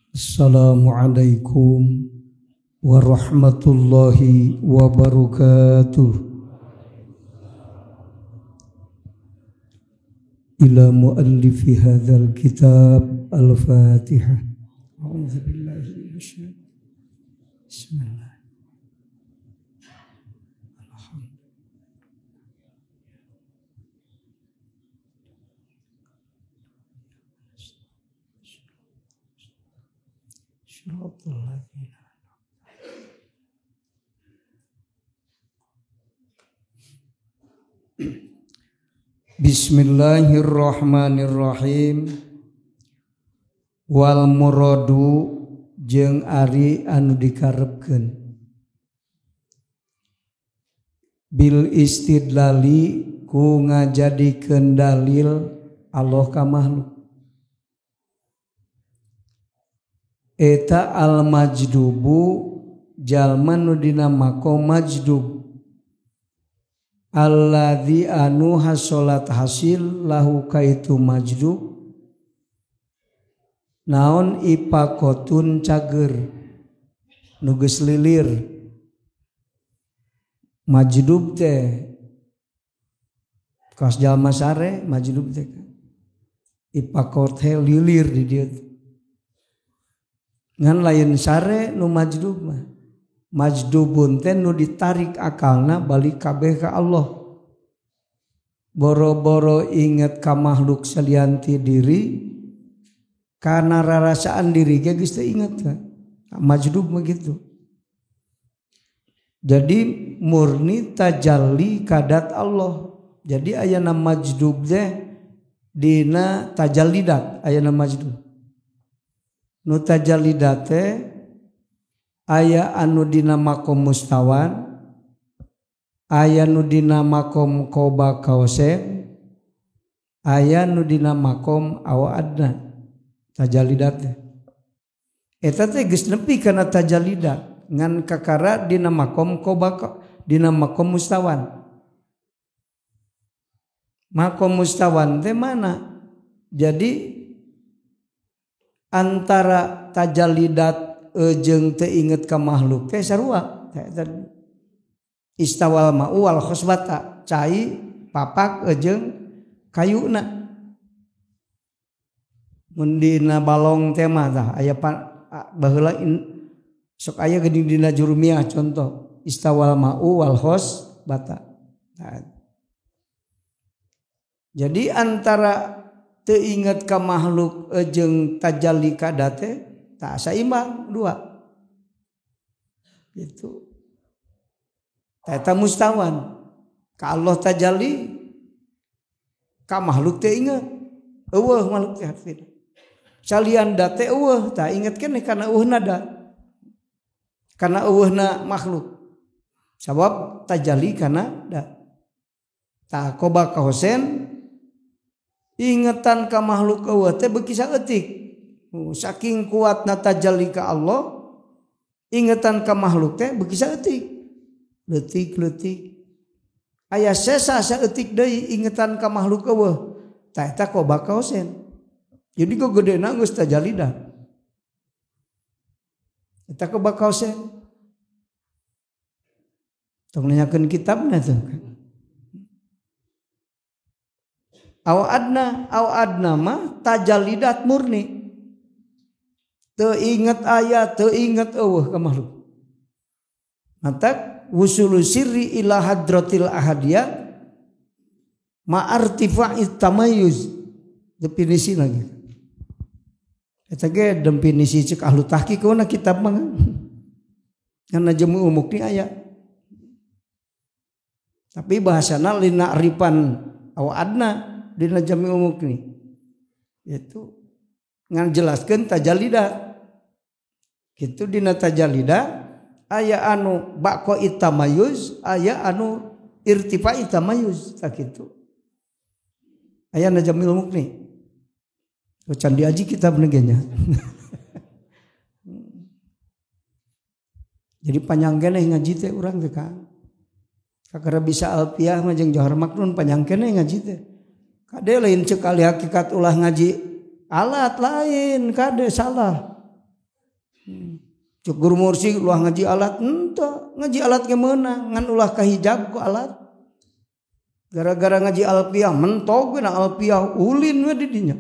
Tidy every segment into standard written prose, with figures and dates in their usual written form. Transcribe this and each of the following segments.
Assalamualaikum warahmatullahi wabarakatuh. Ila muallifi hadzal kitab al-Fatihah. A'udzu billahi minasy syaithanir. Bismillah. Bismillahirrahmanirrahim. Wal muradu jeung ari anu dikarebkeun bil istidlali ku ngajadikeun dalil Allah ka makhluk. Eta al majdubu jalma nu dina makom majdub alladzi anu hasolat hasil lahu kaitu majdub naon ipakotun cager nu geus lilir. Majdub teh kaos jalma sare majdub teh ipakot teh lilir di dieu. Ngan lain sare nu majdub mah. Majdubun teh nu ditarik akalna balik kabeh ka Allah. Boro-boro inget ka makhluk salianti diri karena rarasaan diri ge geus teu inget ka. Majdub mah gitu. Jadi murni tajalli kadat Allah. Jadi ayana majdub teh dina tajallidat ayana majdub. Nu tajallidat teh aya anu dina makom mustawan, aya nu dina makom qoba kausen, aya nu dina makom awa adna tajallidat teh. Eta teh geus nepi kana tajallidat ngan kakara dina makom qoba dina makom mustawan. Makom mustawan teh mana? Jadi antara tajallidat jeung teu inget ka makhluk teh sarua. Istawal ma'u wal khosbata, cai papak jeung kayuna. Mun dina balong teh mah tah aya baheula sok aya geuning dina Jurumiyah contoh istawal ma'u wal khosbata. Nah. Jadi antara teu inget ka makhluk jeung tajalli kadate tak saimbang dua. Gitu. Eta mustawan. Ka Allah tajalli ka makhluk teu inget. Eueuh makhluk teh hartina. Salian date eueuh tah inget keneh kana eueuhna dat. Kana eueuhna makhluk. Sabab tajalli kana dat. Tah qoba ka Husain ingetan ka makhluk eueuh teh beuki saeutik. Saking kuatna tajalli ka Allah, ingetan ka makhluk teh beuki saeutik. Leutik-leutik. Aya sesa saeutik deui ingetan ka makhluk eueuh. Tah eta qoba kausen. Jadi gogedena geus tajallidat. Eta qoba kausen. Tong nanyakeun kitabna tuh. Aw adna mah tajallidat murni. Teu inget aya, teu inget eueuh ka makhluk. Matak wusulu sirri ila hadratil ahadiyah ma'artifa'it tamayyuz. Definisi lagi. Eta ge definisi cek ahlu tahqiq kana kitab mah. Karena jemu umuk ni aya. Tapi bahasana lina ripan aw adna dina jami umuk ni. Itu ngan jelaskeun tajallidat. Kitu dina tajallidat aya anu baqo itamayuz, aya anu irtifa itamayuz tah kitu. Aya na jamil mukni. Can diaji kitab ge nya. Jadi panjang keneh ngaji teh urang teh Kang. Kakara bisa alfiah mah jeung Johar Maknun panjang keneh ngaji teh. Kade lain cek ahli hakikat ulah ngaji alat lain kade salah. Cek guru mursyid ulah ngaji alat henteu, ngaji alat ge meunang ngan ulah kahijab ku alat. Gara-gara ngaji alfiah mentok we na alfiah ulin we di dinya.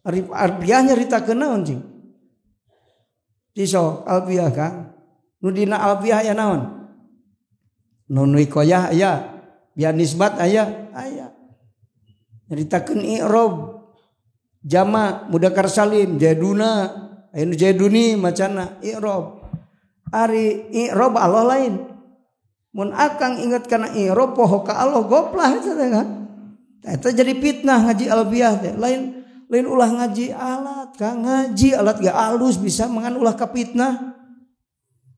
Ari alfiah nyaritakeun naon cing? Ciso alfiah Kang. Nu dina alfiah aya naon? Nun wiqayah aya, biar nisbat aya, aya. Nyaritakeun i'rab jama mudzakkar salim jaduna aya nu jaduni macana i'rab. Ari i'rab Allah lain. Mun akang inget kana i'rab poho ka Allah goplah eta teh kan. Eta jadi fitnah ngaji alfiah teh. Lain lain ulah ngaji alat, Kang ngaji alat ge alus bisa mangan ulah ka fitnah.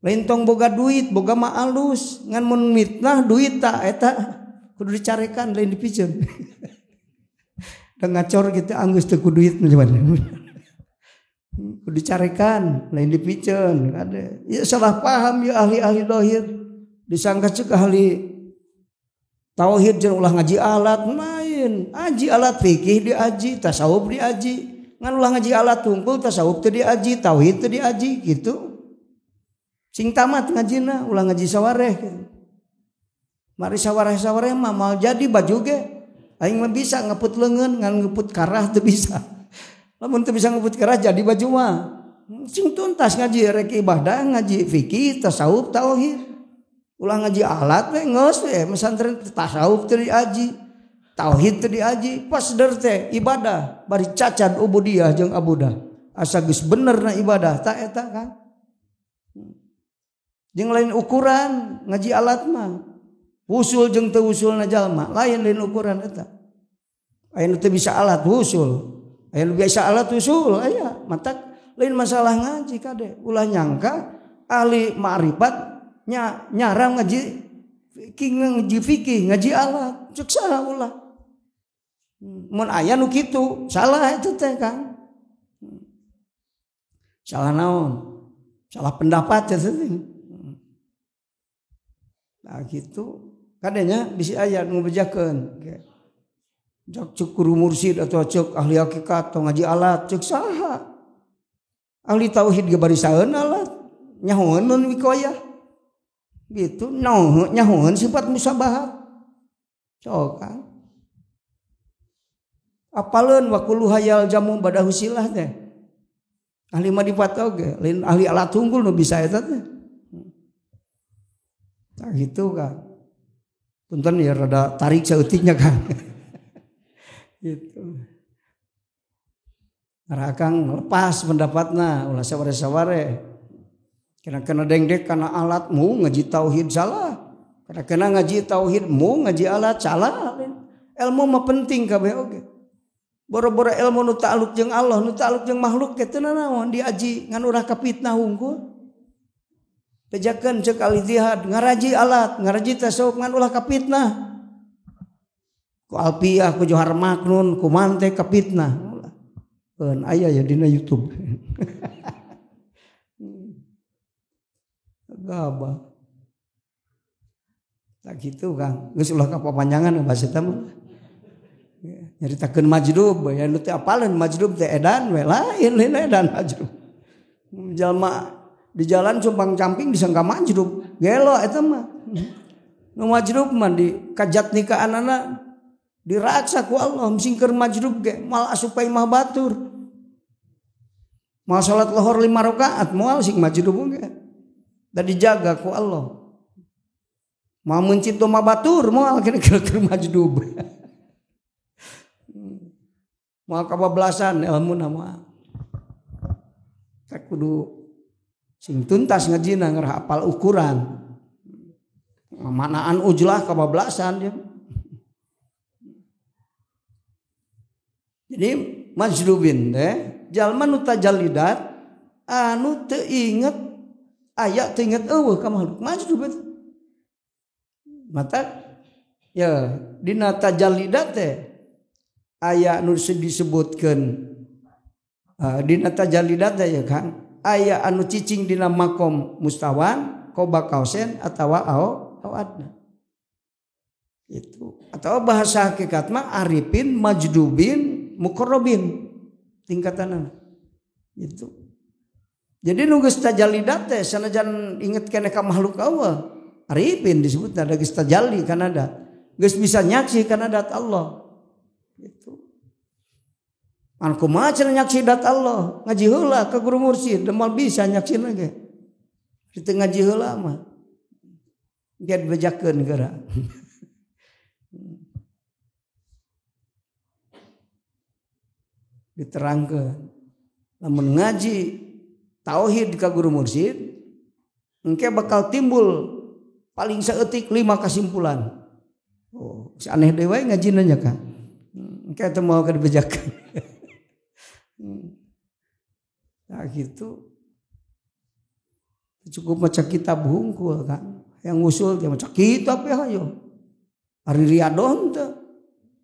Lain tong boga duit, boga mah alus, ngan mun mitnah duit ta eta kudu dicarekan lain dipiceun. Da ngacor kitu anggeus teu ku duit mah. Kudu dicarekan lain dipiceun kade. Ya salah paham ya ahli-ahli dohir. Disangka cek ahli tauhid jeung ulah ngaji alat lain. Aji alat fikih diaji, tasawuf diaji. Ngan ulah ngaji alat tungkul tasawuf teu diaji, tauhid teu diaji gitu. Sing tamat ngajina ulah ngaji sawareh gitu. Mari sawareh-sawareh mah mal jadi baju ge. Aing mah bisa ngeput leungeun ngan ngeput karah teu bisa. Lamun teu bisa ngeput karah jadi baju mah. Sing tuntas ngaji rek ibadah, ngaji fikih, tasawuf, tauhid. Ulah ngaji alat we geus we pesantren tasawuf teu diaji, tauhid teu diaji, pas der teh ibadah bari cacat ubudiyah jeung abudah. Asa geus bener na ibadah ta eta kan. Jeung lain ukuran ngaji alat mah. Usul jeung teu usulna jalma, lain-lain ukuran eta. Aya nu teu bisa alat usul, aya nu bisa alat usul aya. Matak lain masalah ngaji kade. Ulah nyangka ahli ma'rifat nyaram ngaji fikih, ngaji fikih, ngaji alat. Cek saha ulah. Mun aya nu kitu, salah itu teh Kang. Salah naon? Salah pendapat eta teh. Nah gitu kadenya bisi aya nu bejakeun. Cek guru mursyid atau cek ahli hakikat atau ngaji alat cek saha. Ahli tauhid ge bari saeun alat nyahoeun nun wiqayah. Gitu nyahoeun sifat musabahat. Sok kan. Apaleun wa kullu hayal jamu badahusilah teh. Ahli ma'rifat oge lain ahli alat tunggul nu bisa eta teh. Nah gitu kan. Punten ya rada tarik saeutiknya kan. Gitu. Akang lepas pendapatna ulah saware-saware. Kena-kena dengdek karena alat mu ngaji tauhid salah. Kena-kena ngaji tauhid mu ngaji alat salah. Ilmu mah penting kabeh oge. Boro-boro ilmu nu ta'aluk jeung Allah, nu ta'aluk jeung makhluk teh teu nanaon diaji ngan urah kapitnah hungkul. Bejakeun cek al-ijtihad ngaraji alat, ngaraji tasawuf ngan ulah kapitnah. Ku alfiah, ku johar maknun, ku mante kapitnah. Keun aya ya dina YouTube. Gabah. Tak kitu Kang, geus ulah kapapanjangan bahasa eta mah. Nyaritakeun majdub, ya nu teu apaleun majdub teh edan we lain lain edan majdub. Jalma di jalan cumpang camping disangka majdub, gelo eta mah. Nu majdub mah di kajat nikahanana diraksa ku Allah singker majdub ge moal asup ka imah batur. Moal salat lohor 5 rakaat moal sing majdub ge. Da dijaga ku Allah. Moal meuncit domba batur moal kira-kira keur majdub. Moal kabablasan ilmuna mah. Tak kudu sing tuntas ngajina ngerah hafal ukuran. Manaan ujlah kabablasan dia. Jadi majdubin teh jalma nu tajallidat anu teu inget aya teu inget eueuh ka makhluk majdub eta. Mata ya dina tajallidat teh aya nu disebutkeun dina tajallidat teh ya Kang aya anu cicing dina makom mustawan qoba kausen atawa au adna. Itu atau bahasa hakikat mah arifin majdubin muqarrabin tingkatanna. Itu. Jadi nu geus tajalli dat teh sanajan inget keneh ka makhluk Allah. Arifin disebutna da geus tajalli kana dat. Geus bisa nyaksi kana dat Allah. Gitu. An kumaha cenah nyaksi dat Allah? Ngaji heula ka guru mursyid, moal bisa nyaksina ge. Kitu ngaji heula mah. Engke dibejakeun geura. Diterangkeun. Lamun ngaji tauhid ka guru mursyid, engke bakal timbul paling saeutik 5 kesimpulan. Oh, si aneh deui wae ngajina nya kan. Engke teu moal ka dibejakeun. Nah gitu. Cukup maca kitab hungkul kan. Yang usul dia maca kitab ya hayo. Ari riadoh henteu,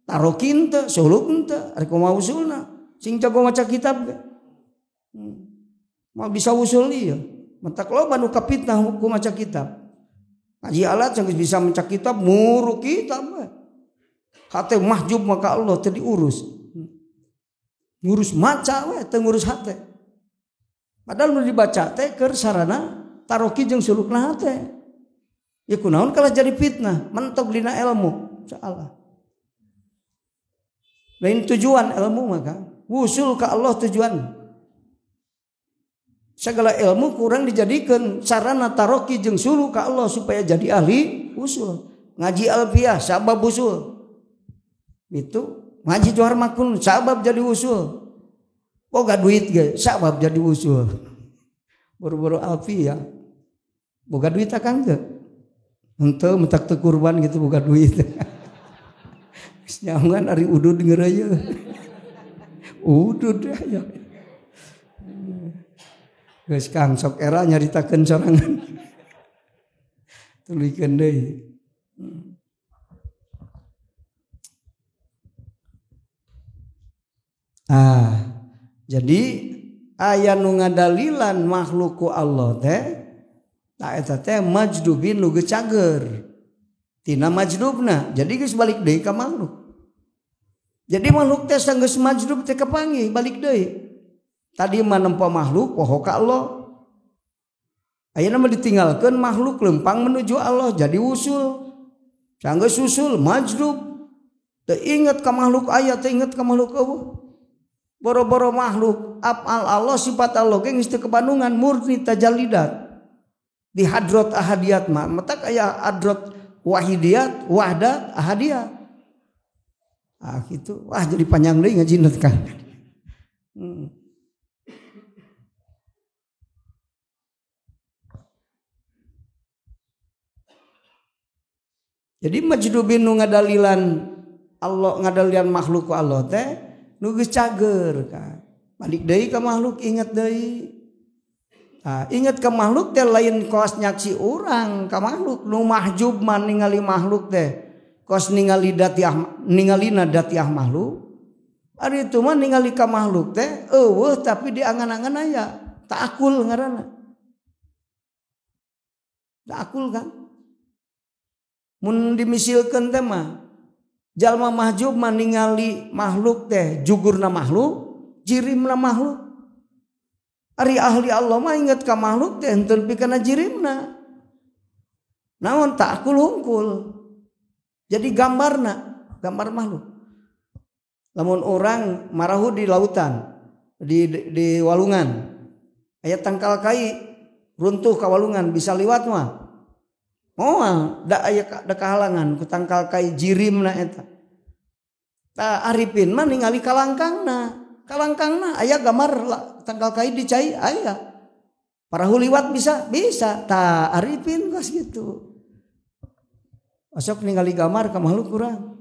tarokin teu, suluk henteu, ari kumaha usulna? Sing jago maca kitab ge. Mau bisa usul ieu. Mentak loba nu kapitnah ku maca kitab. Ngaji alat geus bisa maca kitab, muru kitab we. Hate mahjub maka Allah teu diurus. Ngurus maca we teu ngurus hate. Padahal nu dibaca teh keur sarana taroki jeung sulukna hate. Ya kunaon kalah jadi fitnah, mentok dina ilmu, salah. Lain tujuan ilmu maka wusul ka Allah tujuan. Segala ilmu kurang dijadikan sarana taroki jeung suluk ka Allah supaya jadi ahli usul. Ngaji alfiyah sabab usul. Itu ngaji johar makun sabab jadi usul. Boga duit ge sabab jadi usul. Boro-boro alfiyah. Boga duit akang teu? Henteu mentak teu kurban gitu boga duit. Geus nyaungan ari udud ngeureuy. Udud aya. Geus Kang sok era nyaritakeun sorangan. Tuluykeun deui. Ah, jadi aya nu ngadalilan makhluk ku Allah teh tah eta teh majdubin nu geus cager. Tina majdubna, jadi geus balik deui ka makhluk. Jadi makhluk teh sanggeus majdub teh kapanggih balik deui. Tadi mah nempo makhluk poho ka Allah. Ayeuna mah ditinggalkeun makhluk lempang menuju Allah jadi usul. Sanggeus usul majdub. Teu inget ka makhluk aya, teu inget ka makhluk eueuh. Boro-boro makhluk afal Allah sifat Allah ge geus teu kebandungan murni tajallidat. Di hadrat ahadiyat mah matak aya hadrat wahidiyat, wahdat, ahadiyat. Ah gitu. Wah jadi panjang deui ngajina teh kan. Jadi majdubin nu ngadalilan Allah ngadalilan makhluk ku Allah teh nu geus cager kan. Balik deui ka makhluk inget deui. Tah inget ka makhluk teh lain kos nyaksi urang ka makhluk nu mahjub mah ningali makhluk teh kos ningali datiah ningalina datiah makhluk. Ari itu mah ningali ka makhluk teh eueuh tapi diangan-angan aya. Ta'akul ngaranna. Ta'akul kan. Mun dimisilkeun teh mah jalma mahjub mah ningali makhluk teh jugurna makhluk, jirimna makhluk. Ari ahli Allah mah inget ka makhluk teh henteu pikana jirimna. Naon ta'akul hungkul. Jadi gambarna, gambar makhluk. Lamun orang marahu di lautan, di walungan. Aya tangkal kai runtuh ka walungan bisa liwat mah. Moal da aya da kahalangan ku tangkal kai jirimna eta. Ta arifin mah ningali kalangkangna. Kalangkangna aya gambar tangkal kai di cai aya. Parahu liwat bisa? Bisa. Ta arifin kos gitu. Osok ningali gambar ka makhluk kurang.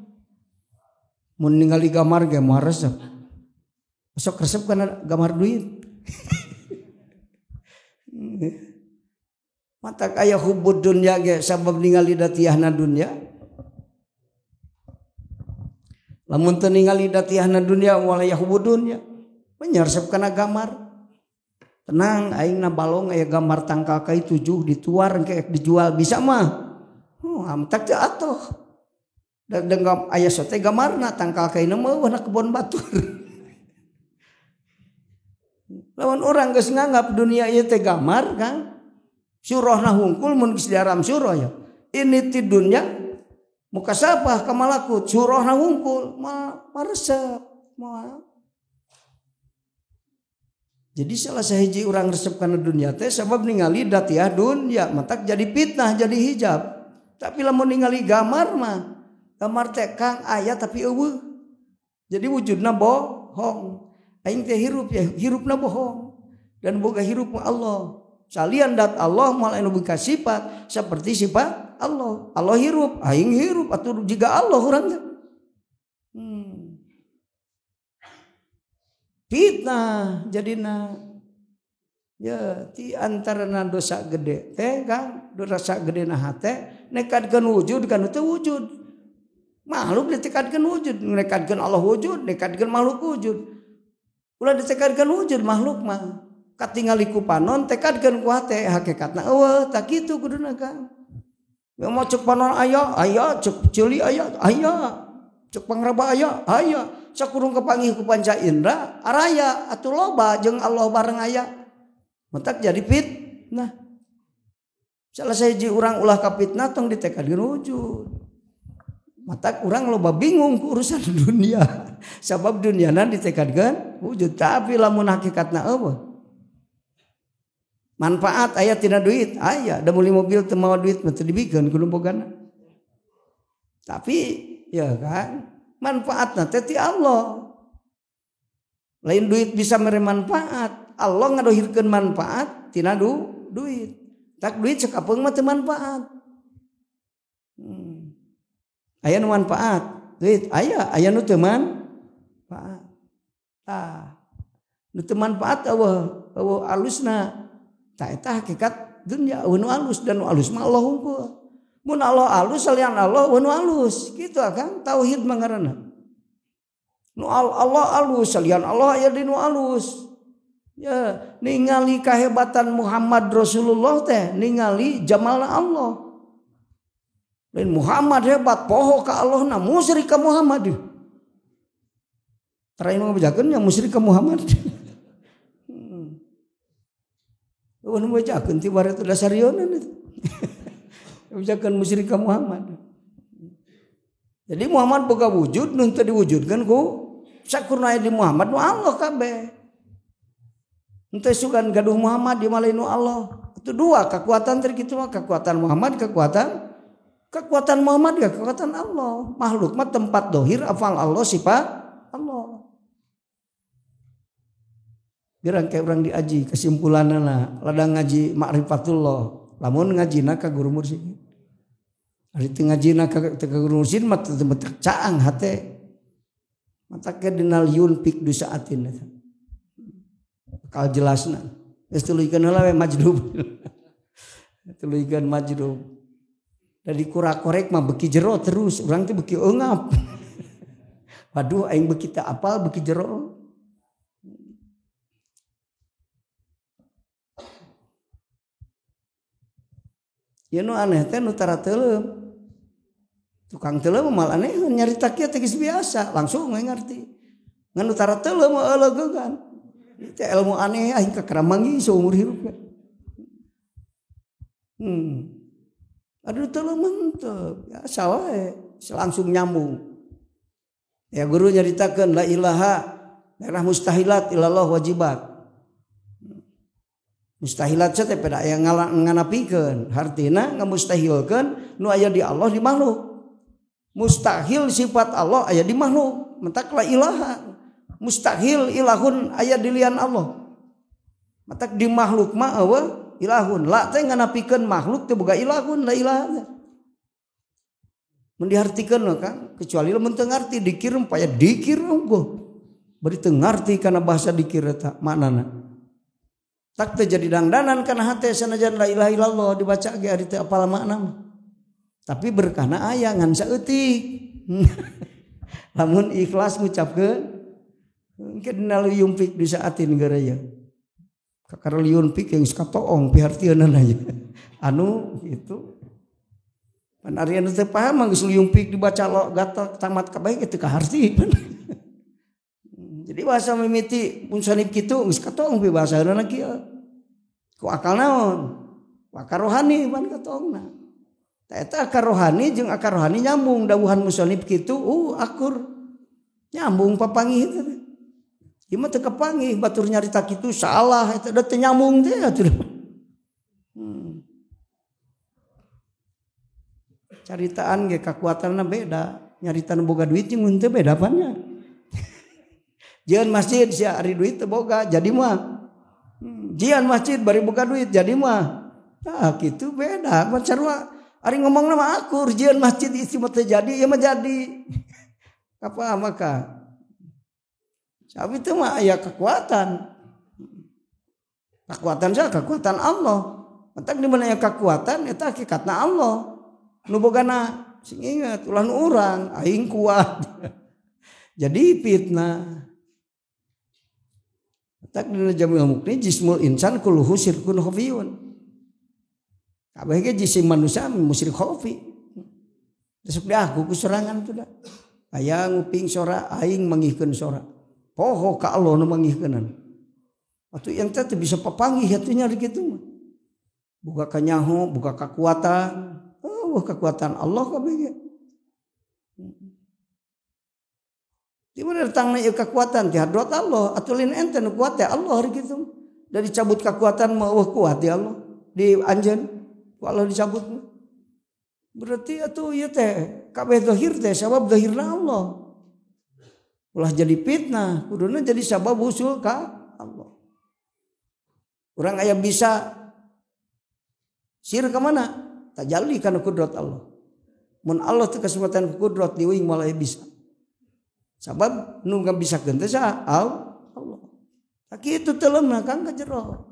Mun ningali gambar ge moal resep. Osok resep kana gambar duit. Matak aya hubbud dunya ge sabab ningali datiahna dunya. Lamun teu ningali datiahna dunya moal aya hubbud dunya. Menyersep kana gambar. Tenang aing na balong aya gambar tangkal kai 7 dituar engke dijual bisa mah. Amtak teu atuh. Da aya sote gambarna tangkal kaina mah eueuh na kebon batur. Lawan orang geus nganggap dunia ieu teh gamar kan. Surahna hungkul mun geus diaram surah ya. Ini ti dunya muka sapah ka malakut surahna hungkul mah resep moal. Jadi salah sahiji urang resep kana dunia teh sabab ningali datiah dunya matak jadi fitnah jadi hijab. Tapi lamun ningali gamar mah gamar teh kang aya tapi eueuh. Jadi wujudna bohong. Aing teh hirup ya hirupna bohong. Dan boga hirup mah Allah. Salian dat Allah moal anu boga sifat seperti sifat Allah. Allah hirup, aing hirup atuh jiga Allah urang teh. Fitnah jadina. Ya ti antarana dosa gede teh kan dosa gede na hate nekadkeun wujud kan teu wujud. Makhluk ditekadkeun wujud, nekadkeun Allah wujud, nekadkeun makhluk wujud. Ulah ditekadkeun wujud makhluk mah. Katingali ku panon tekadkeun ku hate hakikatna eueuh tak kitu kuduna Kang. Ya mau cek panon aya, aya cek ceuli aya, aya cek pangraba aya, aya sakurung kepanggih ku panca indra araya atuh loba jeung Allah bareng aya. Mentak jadi fitnah. Salah sahiji urang ulah ka fitnah tong ditekadkeun wujud. Matak urang loba bingung ku urusan dunia. Sabab duniana ditekadkeun wujud tapi lamun hakikatna eueuh. Manfaat aya tina duit, aya da meuli mobil teu mawa duit mah teu dibikeun ku nu bogana. Tapi ya kan manfaatna teh ti Allah. Lain duit bisa mere manfaat, Allah ngadohirkeun manfaat tina duit. Tak duit sekapeung mah teu manfaat. Aya nu manfaat, duit aya, aya nu teu manfaat. Tah, nu teu manfaat eueuh, eueuh alusna. Tah eta hakikat dunya eueuh nu alus dan nu alus mah Allah hungkul. Mun Allah alus salian Allah eueuh nu alus, kitu akang tauhid mah ngaranna. Nu Allah alus salian Allah aya di nu alus. Ya, ningali kahebatan Muhammad Rasulullah teh ningali jamalna Allah. Lain Muhammad hebat poho ka Allahna musyrik ka Muhammad. Terakhir ngabejakeun nya musyrik ka Muhammad. Eueuh nu bejakeun ti bareto dasarieun itu. Bejakeun musyrik ka Muhammad. Jadi Muhammad boga wujud nu teu diwujudkeun ku sakurna aya di Muhammad nu Allah kabeh. Henteu sugan gaduh Muhammad di mah lain nu Allah. Itu dua kekuatan teh kitu mah kekuatan Muhammad kekuatan Muhammad gak kekuatan Allah. Makhluk mah tempat dohir afal Allah sifat Allah. Birang kayak orang diaji kesimpulanna ladang ngaji ma'rifatullah. Lamun ngajina ka guru mursyid. Ari teu ngajina ka guru mursyid mah teu caang hate. Mata ke dina liun pik du saatin eta. Bakal jelasna. Geus tuluykeun heula we majdub. Tuluykeun majdub. Dari kurak-korek mah beki jero terus, urang teh beki eungap. Waduh aing beki teu apal beki jero. Ya nu aneh teh nu tara teuleum. Tukang teuleum mah aneh nyarita kieu teh geus biasa, langsung we ngarti. Ngan nu tara teuleum mah euleugeungan. Ieu teh ilmu aneh aing kakaramangi saumur hirup. Aduh teuleum mantep, biasa wae, langsung nyambung. Ya guru nyaritakeun la ilaha daerah mustahilat illallah wajibat. Mustahilat teh pada aya nganapikeun, hartina ngamustahilkeun nu aya di Allah di makhluk. Mustahil sifat Allah aya di makhluk, mentak la ilaha. Mustahil ilahun aya di lian Allah. Matak di makhluk mah eueuh ilahun. La teh nganapikeun makhluk teh boga ilahun la ilaha. Mun dihartikeun mah Kang, kecuali lamun teu ngarti dikir paya dikir unggul. Bari teu ngarti kana bahasa dikir eta maknana. Tak teu jadi dangdanan kana hate sanajan la ilaha illallah dibaca ge ari teu apal makna mah. Tapi berkahna aya ngan saeutik. Lamun ikhlas ngucapkeun engke dina luyumpik di saatin geureuy. Kakara luyumpik yang katoong pihartieunana aya. Anu gitu. Pan ari anu teu paham geus luyumpik dibaca lo gatel tamat kabeh kitu kaharti. Jadi bahasa mimiti musonib kitu geus katong pi bahasaeuna kieu. Ku akal naon? Ku akal rohani pan katongna. Ta eta akal rohani jeung akal rohani nyambung dawuhan musonib kitu akur. Nyambung papanggih teh. Ieu mah teu kapanggih batur nyarita kitu salah eta da teu nyambung teh atuh. Caritaan ge kakuatanna beda, nyarita nu boga duit jeung nu teu beda pan nya. Jian masjid sia ari duit teu boga jadi mah. Jian masjid bari boga duit jadi mah. Tah kitu beda pan sarua ari ngomongna mah akur jian masjid ieu mah teu jadi ieu mah jadi. Apa maka? Tapi itu mah aya kekuatan. Kekuatan sia kekuatan Allah. Entak di mana aya kekuatan eta hakikatna Allah. Nu bogana sing inget ulah nu urang aing kuat. Jadi fitnah. Tak dina Jami'ul Muqni jismul insan kulluhu syirkun khafiyun. Kabeh ge jisim manusia musyrik khafi. Sok diaku ku sorangan tu da. Aya nguping sora aing mangihkeun sora. Poho ka Allah nu mangihkeunan. Atuh yang teh teu bisa papanggih atuh nya kitu mah. Boga kanyaho, boga kakuatan. Oh, kekuatan Allah kabeh ge. Di mana datangna ieu kekuatan ti hadrat Allah atuh lain ente nu kuat teh Allah kitu. Da dicabut kekuatan mah eueuh kuat di Allah di anjeun ku Allah dicabut. Berarti atuh ieu teh kabeh zahir teh sabab zahirna Allah. Ulah jadi fitnah, kuduna jadi sabab usul ka Allah. Urang aya bisa sir ka mana? Tajalli kana kudrat Allah. Mun Allah teu kasempatan kudrat diuing moal aya bisa. Sabab nu bisa teh saha? Allah. Tah kitu teuleumna Kang ka jero.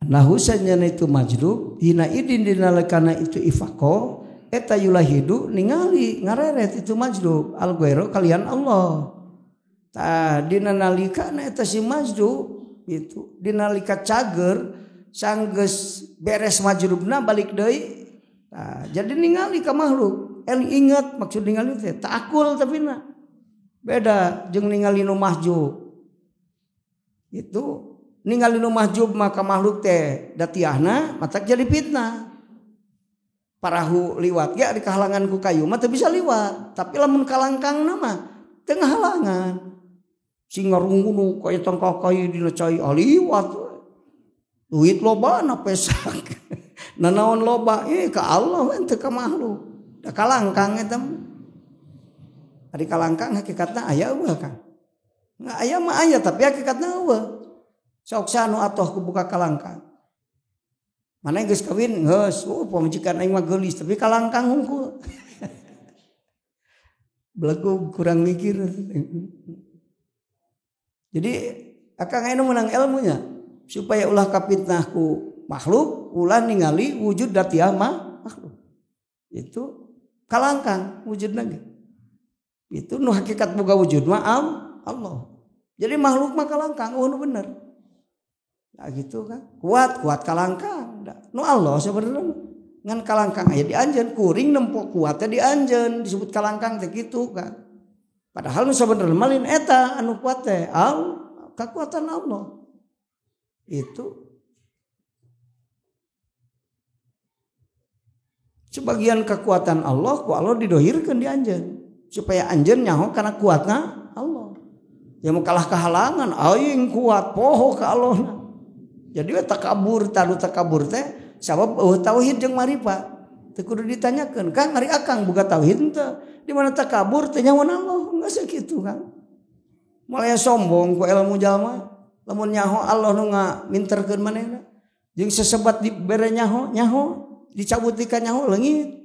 Nah husanya itu majlub hina idin dinalekana itu ifaqo eta yulahidu ningali ngareret itu majlub al ghairo kalian Allah. Tah dina nalikana eta si majlub itu dinalika cager sanggeus beres majlubna balik deui. Tah jadi ningali ka makhluk el inget maksud ningali teh takul tapi na beda jeung ningali nu mahjub. Itu ningali nu mahjub maka makhluk teh datiahna matak jadi fitnah. Parahu liwat ge ari kahalangan ku kayu mah teu bisa liwat, tapi lamun kalangkangna mah teu ngahalangan. Sing ngarungunu kaya tangkah kai dina cai liwat. Duit loba na pesak. Nanaon loba ka Allah teu ka makhluk. Da kalangkang eta mah. Ari kalangkang hakikatna aya eueuh Kang. Nggak aya mah aya tapi hakikatna eueuh. Sok sanu atoh ku buka kalangkang. Mana geus kawin geus, pamajikan aing mah geulis tapi kalangkang hungkul. Belegug kurang mikir. Jadi akang anu menang ilmunya supaya ulah kapitnah ku makhluk, ulah ningali wujud datiah mah makhluk. Itu kalangkang wujudna ge. Itu nu hakikat boga wujud mah Allah. Jadi makhluk mah kalangkang, oh nu bener. Nah gitu kan, kuat kuat kalangkang. Nu Allah sebenarnya ngan kalangkang aya di anjeun, kuring nempo kuatnya di anjeun disebut kalangkang teh kitu kan. Padahal nu sabenerna mah lain eta anu kuat teh kekuatan Allah. Itu sebagian kekuatan Allah ku Allah didohirkeun di anjeun supaya anjeun nyaho kana kuatna Allah. Ya mau kalah kehalangan aing kuat poho ka Allah. Jadi we takabur tadu takabur teh sabab eueuh tauhid jeung marifat. Teu kudu ditanyakeun, Kang ari akang boga tauhid henteu? Di mana takabur teh nyaho Allah, enggak sakitu Kang. Mulai sombong ku ilmu jalma, lamun nyaho Allah nu ngaminterkeun manehna. Jeung sesebat dibere nyaho, nyaho dicabut ka nyaho leungit.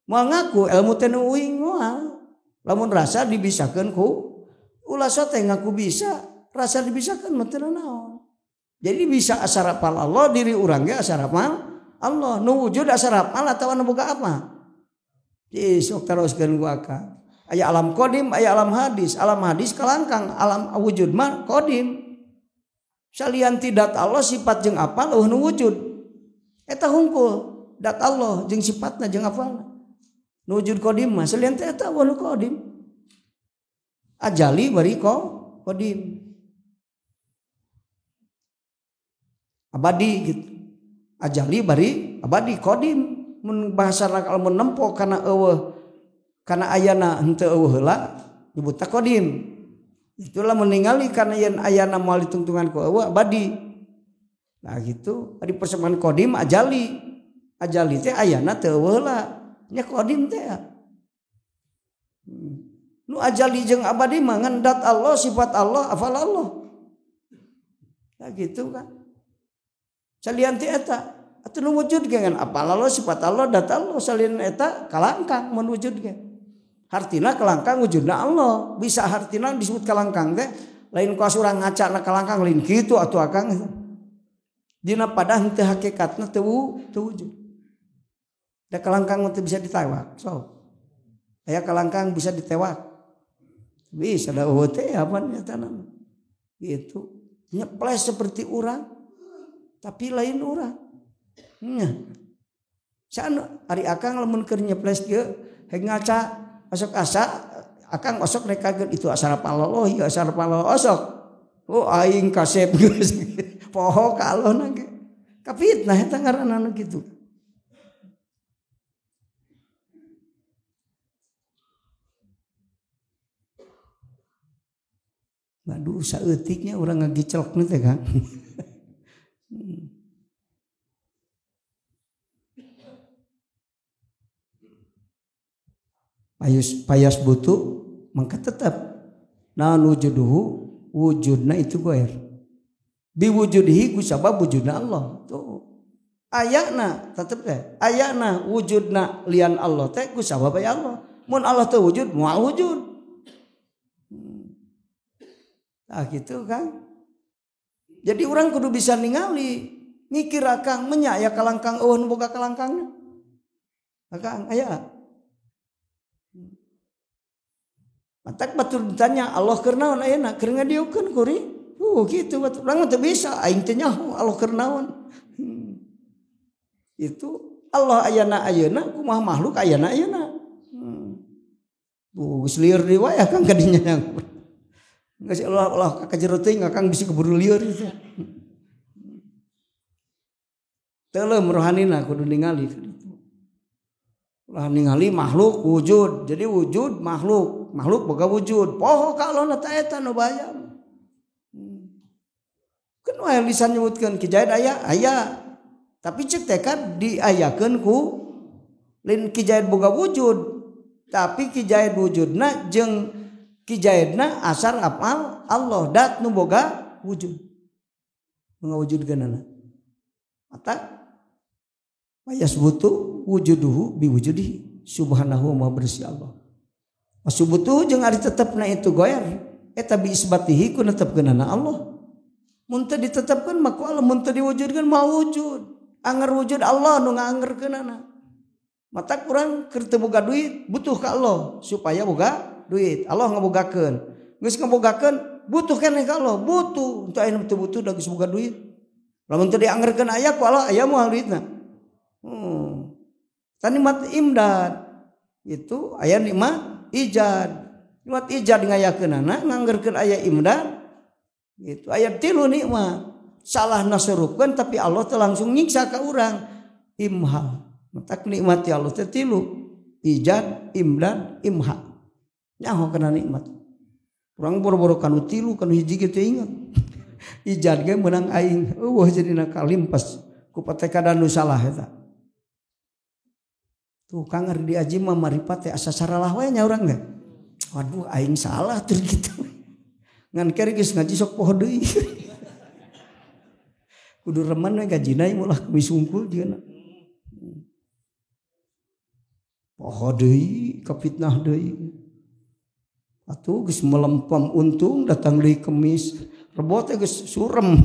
Moal ngaku ilmu teh nu uing moal. Lamun rasa dibisakeun ku ulah teh ngaku bisa, rasa dibisakeun mah teu naon. Jadi bisa asarapal Allah diri urang ge asarapal Allah nu wujud asarapal atawa nu boga apa. Jadi sok teroskeun ku akang. Aya alam kodim, aya alam hadis. Alam hadis kalangkang, alam wujud mah kodim. Salian tidak Allah sifat jeung apa eueuh nu wujud. Eta hungkul dat Allah jeung sifatna jeung afalna. Nu wujud qadim mah salian teh eta nu qadim. Ajali bari qadim. Abadi gitu. Ajali bari abadi qadim mun bahasa lamun nempo kana eueuh kana ayana henteu eueuh heula nyebutna qadim. Itulah meningali karena yen ayana moal ditungtungan ku eueuh abadi. Nah gitu, ari persamaan qadim ajali. Ajali teh ayana teu eueuh heula. Nya qadim teh. Nu ajali jeung abadi mah ngan dat Allah, sifat Allah, afal Allah. Nah gitu kan. Salian ti eta atuh nu wujud ge ngan apal Allah, sifat Allah, dat Allah, salian eta kalangkang mun wujud ge. Hartina kalangkang wujudna Allah. Bisa hartina disebut kalangkang teh lain ku urang ngaca na kalangkang lain kitu atuh akang. Dina padah teu hakikatna teu wujud. Da kalangkang teu bisa ditewak. So. Aya kalangkang bisa ditewak. Bisa da eueuh teh apa nya tanah. Gitu. Nyeples seperti urang tapi lain urang. Nya. Sanu ari akang lamun keur nyeples kieu heg ngaca osok asa akang osok rekakeun itu asar Allah ieu asar Allah osok. Oh aing kasep geus. Poho ka Allah na ge. Kapitnah eta ngaranna nu kitu. Waduh saeutiknya urang ngagicelok teh Kang. Payas butuh maka tetap naon wujuduhu wujudna itu goer biwujudihi ku sabab wujudna Allah tuh ayana tetep teh ayana wujudna lian Allah teh ku sabab aya Allah mun Allah teu wujud moal wujud. Nah gitu kan. Jadi orang kudu bisa ningali mikir akang menya aya kalangkang eueuh nu boga kalangkangna. Akang aya. Matak batur ditanya Allah keur naon ayeuna keur ngadieukeun kuring. Gitu batur urang teu bisa aing teh nyaho Allah keur naon. Itu Allah ayana ayeuna kumaha makhluk ayana ayeuna. Geus lieur deui wae akang kadinya. Geus Allah Allah ka jero teuing akang bisi keburu lieur itu. Teuleum rohanina kudu ningali kitu. Ulah ningali makhluk wujud. Jadi wujud makhluk, makhluk boga wujud. Poho ka Allah na ta eta nu bayam. Keun wae lisan nyebutkeun Ki Zaid aya, aya. Tapi cek teh kan diayakeun ku lain Ki Zaid boga wujud, tapi Ki Zaid wujudna jeung Ki Zaidna asar apal Allah dat nu boga wujud. Ngawujudkeunana. Mata wayasbutu wujuduhu biwujudihi subhanahu wa bersih Allah. Wasubutu jeung ari tetepna itu goer eta bi isbatihi ku netepkeunana Allah. Mun teu ditetepkeun mah ku Allah, mun teu diwujudkeun mah wujud. Anger wujud Allah nu ngaangerkeunana. Mata kurang keur teu boga duit butuh ka Allah supaya boga duit. Allah ngabogakeun. Geus ngabogakeun butuh keneh ka Allah, butuh. Teu aya nu teu butuh da geus boga duit. Lamun teu diangerkeun aya ku Allah aya moal duitna. Nikmat imdad itu aya nikmat ijad. Nikmat ijad ngayakeunana nganggerkeun aya imdad itu aya tilu nikmat. Salah nasurupkeun tapi Allah teh langsung nyiksa ka urang. Imha. Matak nikmat Allah teh tilu. Ijad, imdad, imha. Nyaho kana nikmat. Urang boro-boro kanu tilu kanu hiji ge teu inget. Ijad ge meunang aing. Eueuh jadina kalimpas ku patekadan nu salah eta. Tuh kang ari diaji mah maripat teh asa saralah we nya urang teh. Waduh aing salah tur kitu. Ngan keri geus ngaji sok poho deui. Kudu remen we gajina ulah kumis hungkul jieuna. Poho deui kapitnah deui. Atuh geus melempem untung datang deui kemis. Rebo teh geus surem.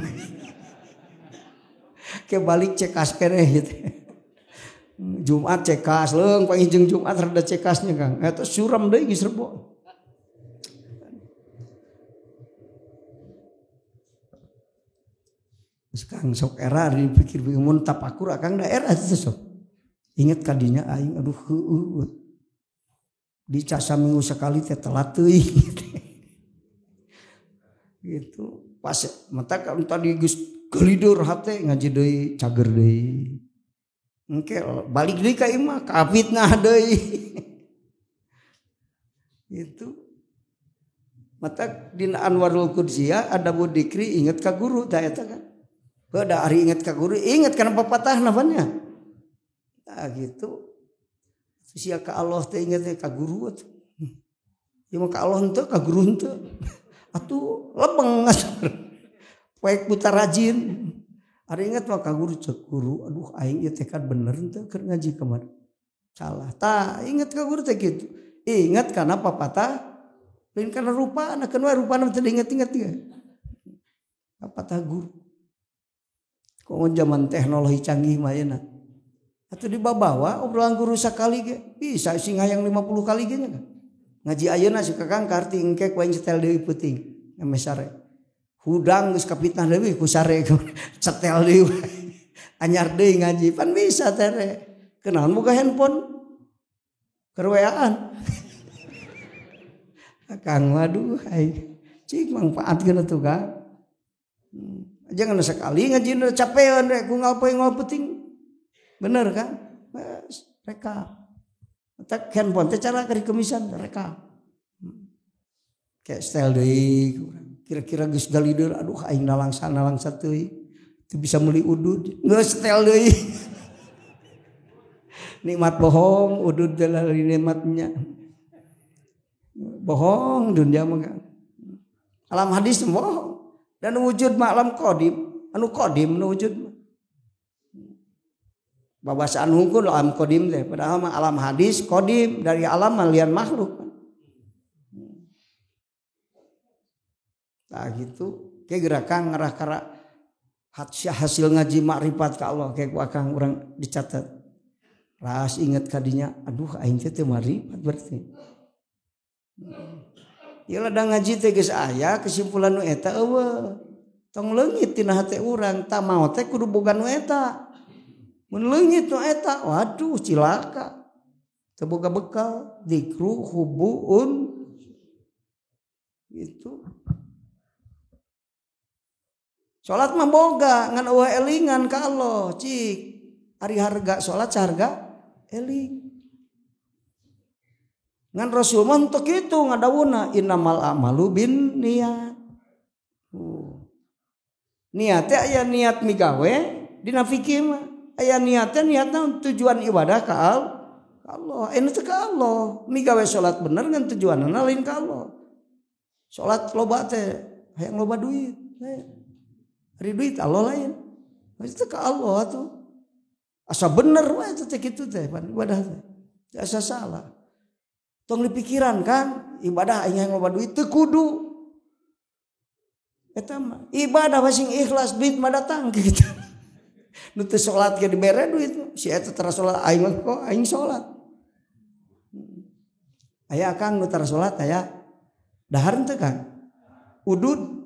Ke balik cekas keneh gitu. Jumat cekas leung panggih jeung Jumat rada cekasnya Kang. Eta suram deui geus rebo. Kang sok era dipikir mun tapakur akang da era teh sok. Inget kadinya aing aduh heueuh. Dicas saminggu sekali teh telat teuing. Gitu. Pas mata kan tadi geus gelidur hate ngaji deui cager deui. Engke balik deui ka imah ka fitnah deui. Gitu. Mata dina Anwarul Qudsiyah ada budikri inget ka guru tah eta kan. Beda ari inget ka guru inget kana papatahna pan nya. Tah gitu. Sia ka Allah teh inget ka guru atuh. Ieu mah ka Allah henteu ka guru henteu. Atuh lebeng poek buta rajin. Ari inget mah ka guru cek guru aduh aing ieu teh kan bener henteu keur ngaji kamari. Salah. Tah inget ka guru teh kitu. Inget kana papatah lain kana rupana keun we rupana teu diinget-inget ge. Papatah guru. Komo zaman teknologi canggih mah ayeuna. Atuh dibabawa obrolan guru sakali ge bisa sing hayang 50 kali ge nya kan. Ngaji ayeuna si Kakang karti engke ku aing setel deui peuting ame sare. Hudang geus kapitnah deui ku sare setel deui. Anyar deui ngaji pan bisa tere. Kenaon boga handphone keur WA-an. Akang waduh aing cik mangpaatkeun atuh Kang. Jangan sekali ngaji udah capean rek ku ngapoe ngol penting. Bener kan? Reka. Tak handphone teh cara keur kemisan reka. Kayak style deui kira-kira geus galideur aduh aing nalangsa teuing. Teu bisa meuli udud. Geus style deui. Nikmat bohong, udud teh nikmatnya. Bohong dunia mah. Alam hadis bohong. Dan wujud mah alam qadim, anu qadim nu wujud mah. Babasaan hungkul alam qadim teh, padahal mah alam hadis qadim dari alam malian makhluk. Nah gitu, kayak gerakan ngarah kara hasil ngaji makrifat ka Allah kayak ku akang urang dicatat. Ras inget kadinya, aduh aing teh teu makrifat berarti. Ieu ladang ngaji teh geus aya kesimpulan nu eta eueuh. Tong leungit tina hate urang, tah maot teh kudu boga nu eta. Mun leungit nu eta, waduh cilaka. Teu boga bekal, dikru hubuun gitu. Salat mah boga ngan eueuh elingan ka Allah, cik. Ari harga salat saharga eling. Ngan Rasul mah teu kitu ngadawuhna innamal a'malu binniyat. Niat teh aya niat migawe dina fikih mah. Aya niatnya niatna tujuan ibadah ka Allah. Anu teu ka Allah. Migawe salat bener ngan tujuanna lain ka Allah. Salat loba teh hayang loba duit. Ari duit Allah lain. Itu ka Allah atuh. Asa bener we teh kitu teh ibadah teh. Asa salah. Tong dipikiran kan ibadah aing hayang loba duit teu kudu. Eta mah ibadah masing ikhlas duit mah datang gitu. Nu teu salat ge dibere duit si eta tara salat aing mah kok aing salat. Aya akang nu tara salat aya dahar teu Kang? Udud.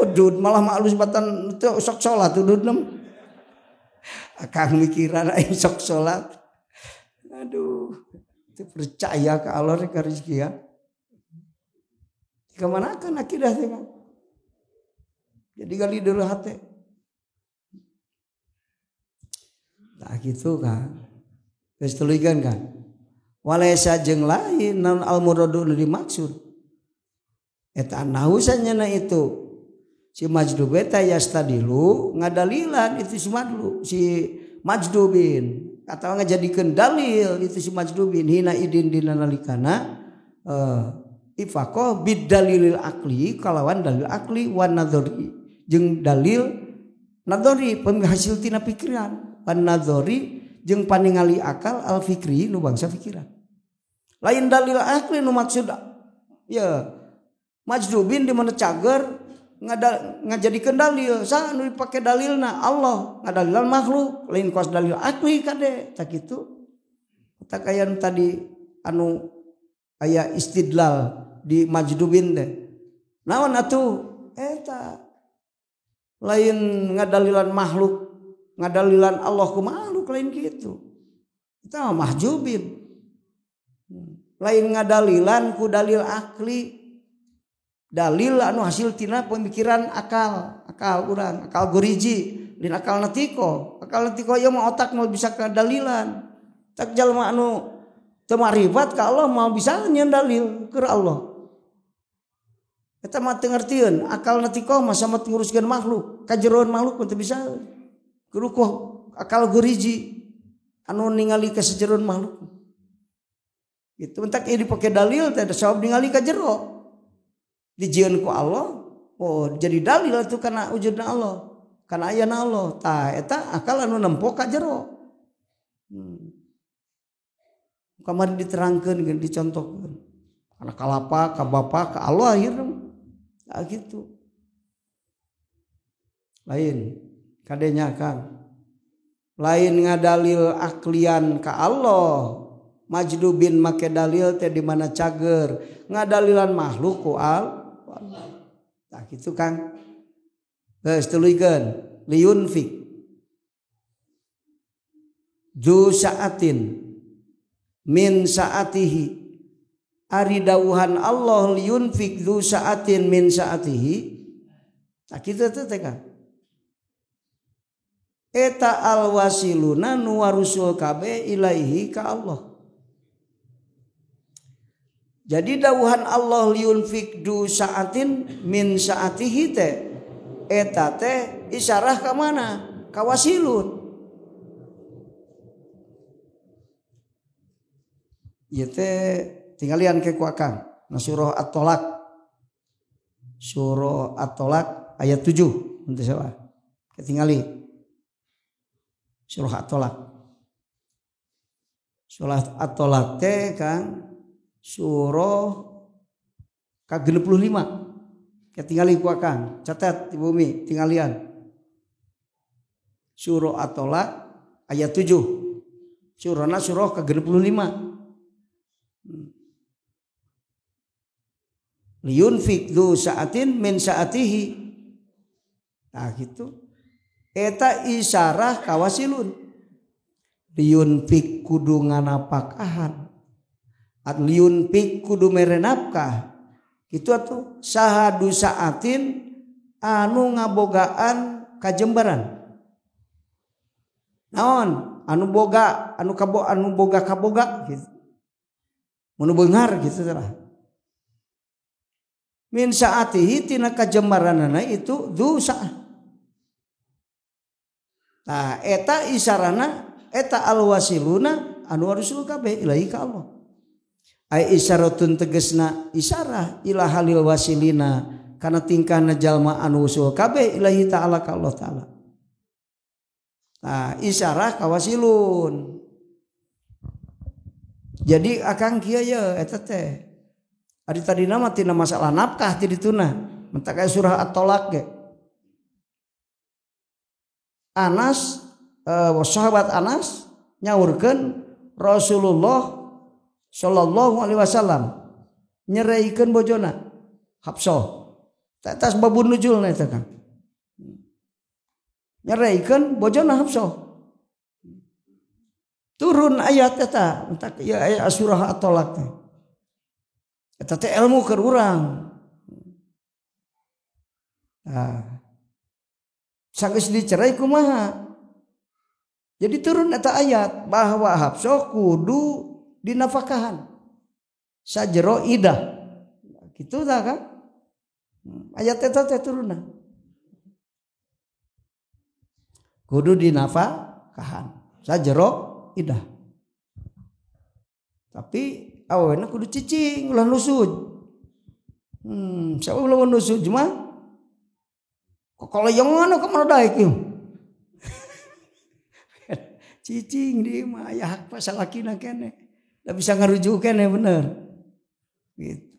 Udud malah maklus batan teu sok salat udud nem. Akang mikiran aing sok salat. Aduh. Percaya ke Allah rek rezeki ya. Kemanakan akidah teh kan? Jadi gali dulu hati. Nah gitu kan. Geus tuluikeun kan. Walaisa jeung lain naon al muradu nu dimaksud. Eta nahusannya itu. Si majdub eta yastadilu ngadalilan itu si madlu si majdubin. Atau ngajadikeun dalil itu si majdubin hina idin dina nalikana ifaqah bidalilil akli kalawan dalil akli wan nadzari jeung dalil nadzari penghasil tina pikiran wan nadzari jeung paningali akal al fikri nu bangsa pikiran lain dalil akli nu maksud ya majdubin di mana cager ngajadikeun dalil sa nu dipake dalilna Allah ngadalilan makhluk lain kos dalil akli kade tak kitu tak aya nu tadi anu aya istidlal di majdubin teh naon atuh eta Lain ngadalilan makhluk, ngadalilan Allah ku makhluk lain kitu. Eta mah mahjubin. Lain ngadalilan ku dalil akli. Dalil anu hasil tina pemikiran akal, akal urang, akal goriji, lain akal natiko. Akal natiko ieu mah otak mau bisa kadalilan. Tak jalma anu teu marifat ka Allah mau bisa nyeun dalil keur Allah. Eta mah teu ngartieun, akal natiko mah sama nguruskeun makhluk, kajeroan makhluk teu bisa. Kudu akal goriji anu ningali ka sajeroan makhluk. Gitu entak ieu dipake dalil teh sabab ningali ka jero. Dijieun ku Allah, oh jadi dalil itu karena wujudna Allah, karena ayana Allah. Tah eta akal anu nempo ka jero. Kamari diterangkeun geus dicontohkeun. Karena kalapa, ka bapa, ka Allah akhirna. Nah, gitu. Lain kadenya Kang. Lain ngadalil aklian ka Allah. Majdubin make dalil teh di mana cager, ngadalilan makhluk ku Allah. Tah kitu Kang. Geus tuluykeun liyunfik ju saatin min saatihi. Ari dawuhan Allah liyunfik du saatin min saatihi. Tah kitu teh Kang. Eta alwasiluna nu warusul kabeh ilaihi ka Allah. Jadi dawuhan Allah liyunfik du saatin min saatihi teh eta teh isyarah ka mana? Ka wasilun. Ieu teh tinggalian ke ku akang. Na surah At-Talaq. Surah At-Talaq ayat 7 mun teu salah. Ketingali. Surah At-Talaq. Surah At-Talaq teh Kang surah ka-65. Ketingali ku akang, catat di bumi tinggalian. Surah At-Talaq ayat 7. Surahna surah ka-65. Liyunfik du saatin min saatihi. Nah gitu. Eta isyarah kawasilun. Liyunfik kudu nganapakahan. At liyunfik kudu mere nafkah. Kitu atuh saha du saatin anu ngabogaan kajembaran. Naon? Anu boga, anu kabo, anu boga kaboga gitu. Mun beunghar gitu tah. Min saatihi tina kajembaranana itu du saah. Tah eta isyarana eta alwasiluna anu warusul kabeh ilahi ka Allah. Ai isyaratun tegesna isyarah ila halil wasilina kana tingkahna jalma anu usul kabeh ilahi ta'ala ka Allah ta'ala. Nah isyarah ka wasilun. Jadi akang kieu ye eta teh. Ari tadina mah tina masalah nafkah ti dituna. Mentak aya surah At-Talaq ge. Anas sahabat Anas nyaurkeun Rasulullah sallallahu alaihi wasallam nyereikeun bojona Hafsah. Tas babun nujulna eta Kang. Nyereikeun bojona Hafsah. Turun ayat eta, entak ieu aya surah At-Talaq teh. Eta teh ilmu keur urang. Nah, sanggeus dicerai kumaha? Jadi turun eta ayat bahwa Hafsah kudu dinafkahan sajero idah. Kitu tah Kang. Ayat eta teh turunna. Kudu dinafkahan sajero idah. Tapi awena kudu cicing ulah nusud. Siapa ulah nusud mah? Kalau yang mana ka mana daek ieu? Cicing di mah aya hak pasalakina keneh. Da bisa ngarujuk keneh bener. Gitu.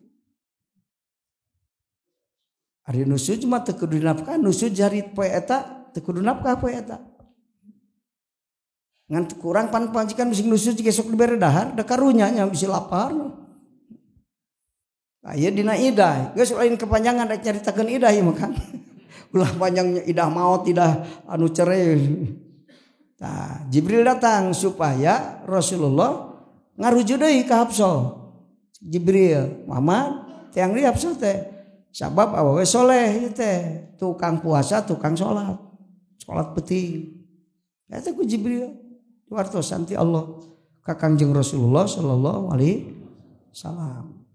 Ari nusud mah teu kudu dinafkah, nusud jari poe eta teu kudu nafkah poe eta. Ngan kurang pan panjikan bisi nusud gesok dibere dahar da karunya nya bisi lapar. Aya dina idah, geus lain kepanjangan rek nyaritakeun idah ieu mah kan. Ulah panjangnya idah maut idah anu cerai. Nah, Jibril datang supaya Rasulullah ngarujuk deui ka Hafsah. Jibril, Muhammad tiang di Hafsah teh. Sabab awewe soleh ieu teh, tukang puasa, tukang salat. Salat peuting. Eta ku Jibril diwartosan ti Allah ka Kangjeng Rasulullah sallallahu alaihi wasallam.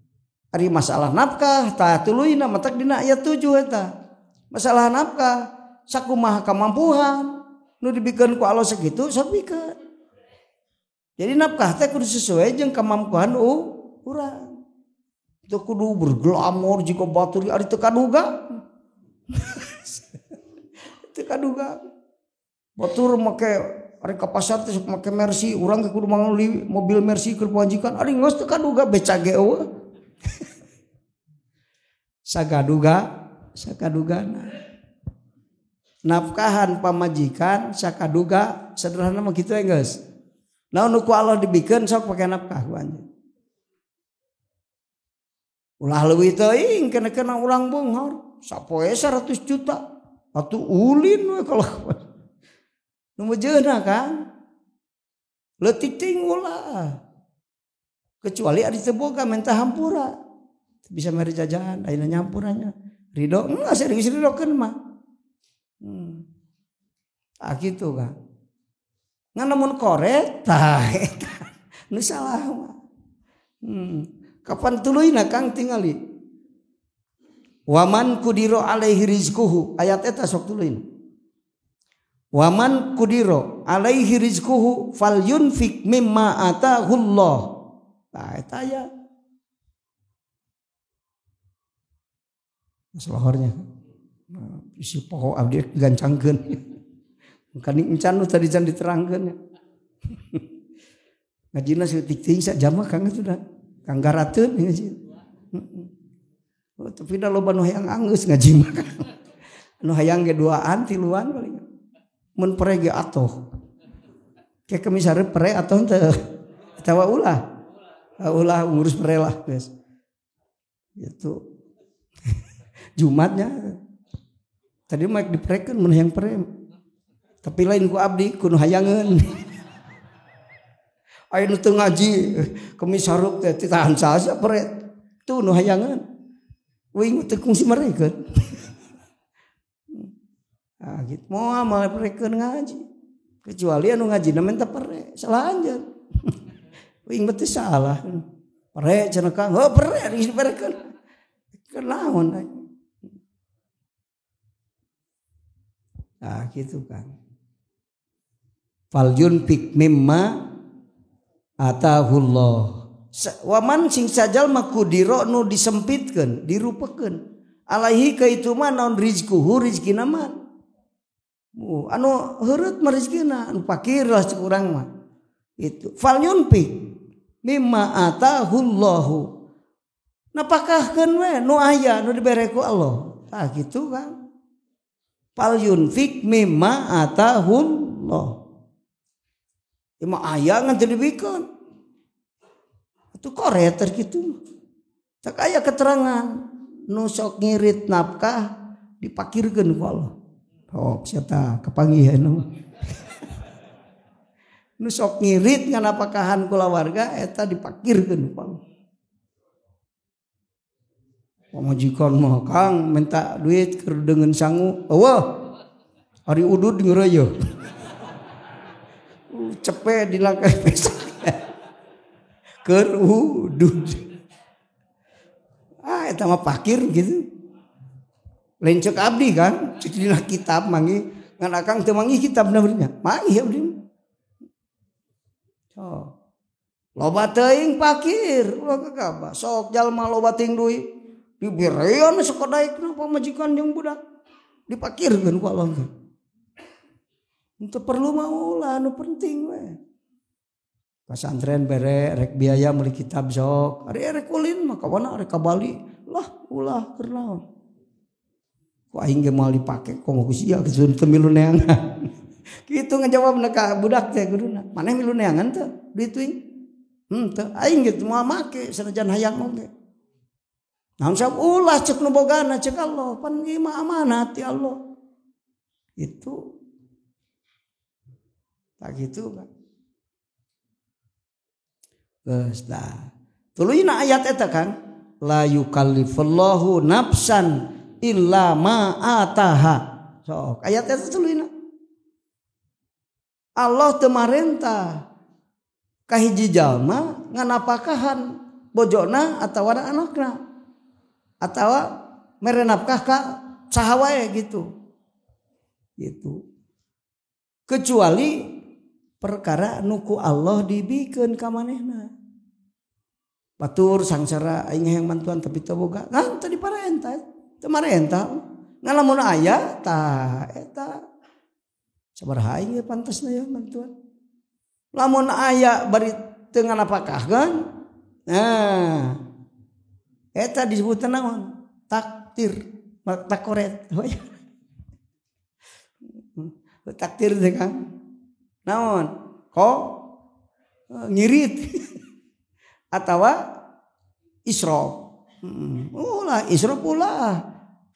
Ari masalah nafkah tah tuluyna matak dina ayat 7 eta. Masalah nafkah sakumaha kamampuhan nu dibikeun ku Allah sakitu sok bikeun. Jadi nafkah teh kudu sesuai jeung kemampuan urang. Teu kudu berglamor jika batur ari teu kaduga. Teu kaduga. Batur make ari ka pasar teh sok make Mercy, urang ge kudu meuli mobil Mercy keur pamajikan, ari geus teu kaduga beca ge eueuh. Sagaduga sakadugana. Nafkahan pamajikan sakaduga sederhana mah kitu geus. Naon nu ku Allah dibikeun sok pake nafkah ku anjeun. Ulah leuwih teuing kena-kena urang beunghar sapoe 100 juta atuh ulin we kalau nu mejeuna kan. Leutik teuing ulah. Kecuali ari teu boga minta hampura. Bisa mere jajan ayeuna nyampuranya. Ridho enggak serius ridokeun mah. Ah kitu kan. Ngan lamun koret tah eta nu salah mah. Kapan tuluyna Kang tingali. Waman kudiro alaihi rizquhu ayat eta sok tuluyna. Waman kudiro alaihi rizquhu falyunfik mimma atahullah. Tah eta aya. Masalahnya. Isi poho abdi gancangkeun. Kan encan nu tadi can diterangkeun. Ngajina seutik teuing sajam mah Kang sudah. Kang garateun ngaji. Oh, tapi da loba nu hayang anggeus ngaji mah. Nu hayang ge duaan tiluan paling. Mun pere ge atoh. Ke kemisare pere atoh teu. Atawa ulah. Ulah ngurus pere lah geus. Gitu. Jumatnya. Tadi mah diprekeun mun hayang pere. Tapi lain ku abdi ku nu hayangeun. Aya nu teu ngaji kemis hareup teh tahan saha pere. Tuh nu hayangeun. Uing teu kungsi merekeun. Ah gitu moal malah perekeun ngaji. Kecuali anu ngajina minta pere, salah anjeun. Uing mah teu salah. Pere cenah Kang, heuh pere diperekeun. Kenaon Nah gitu kan. Fal yunfik mimma atahullah. Waman sing sajal makudiro nu disempitkeun, dirupekeun. Alaihi ka itu mah naon rizquhu rizkina mah. Anu heureut mah rizkina, anu pakir lah cek urang mah. Itu fal yunfik mimma atahullahu. Napakahkeun we nu aya nu dibere ku Allah. Tah kitu kan. Fal yunfik mimma atahullah. Ima aya ngan teu dibikeun. Atuh koret kitu. Tak aya keterangan nu sok ngirit nafkah dipakirkeun ku Allah. Oh, sia tah kapanggih anu. Nu sok ngirit nganapakahan kulawarga eta dipakirkeun ku Allah. Pamajikan mah Kang minta duit keur deungeun sangu. Eueuh. Ari udud ngeureuyeuh. Cepe di langkah pesak. Keur udud. Ah eta mah pakir gitu. Lain cek abdi kan, cek dina kitab manggih ngan akang teu manggih kitabna nya. Manggih abdi. Oh. Loba teuing pakir, ulah kagabah. Sok jalma loba teuing duit. Diberean sakodaekna pamajikan jeung budak. Dipakirkeun ku Allah. Teu perlu mah ulah nu penting we. Pasantren bere rek biaya meuli kitab sok. Ari rek ulin mah kawana rek ka Bali. Lah ulah keur naon. Ku aing ge moal dipake komo ku sia geus teu milu neangan. Kitu ngajawabna ka budak teh kuduna. Maneh milu neangan teu duit uing? Teu aing ge moal make sanajan hayang oge. Naon sab ulah cek nu bogana cek Allah pan ieu mah amanat ti Allah. Itu tak gitu kan. Geus dah. Tuluyna ayat eta kan la yukallifullahu nafsan illa ma ataha. Sok ayat eta tuluyna. Allah teu marentah ka hiji jalma nganapakahan bojona atawa anakna atawa mere nafkah ka saha wae gitu. Gitu. Kecuali perkara nu ku Allah dibikeun ka manehna. Batur sangsara aing hayang bantuan tapi teu boga. Kan teu diparentah, teu marentah. Ngan lamun aya tah eta sabaraha aing pantasna ya bantuan. Lamun aya bari teu nganapakahkeun, nah eta disebutna naon? Takdir, takoret. Takdir teh Kang. Naon? Kok ngirit atawa israf. Ulah israf ulah.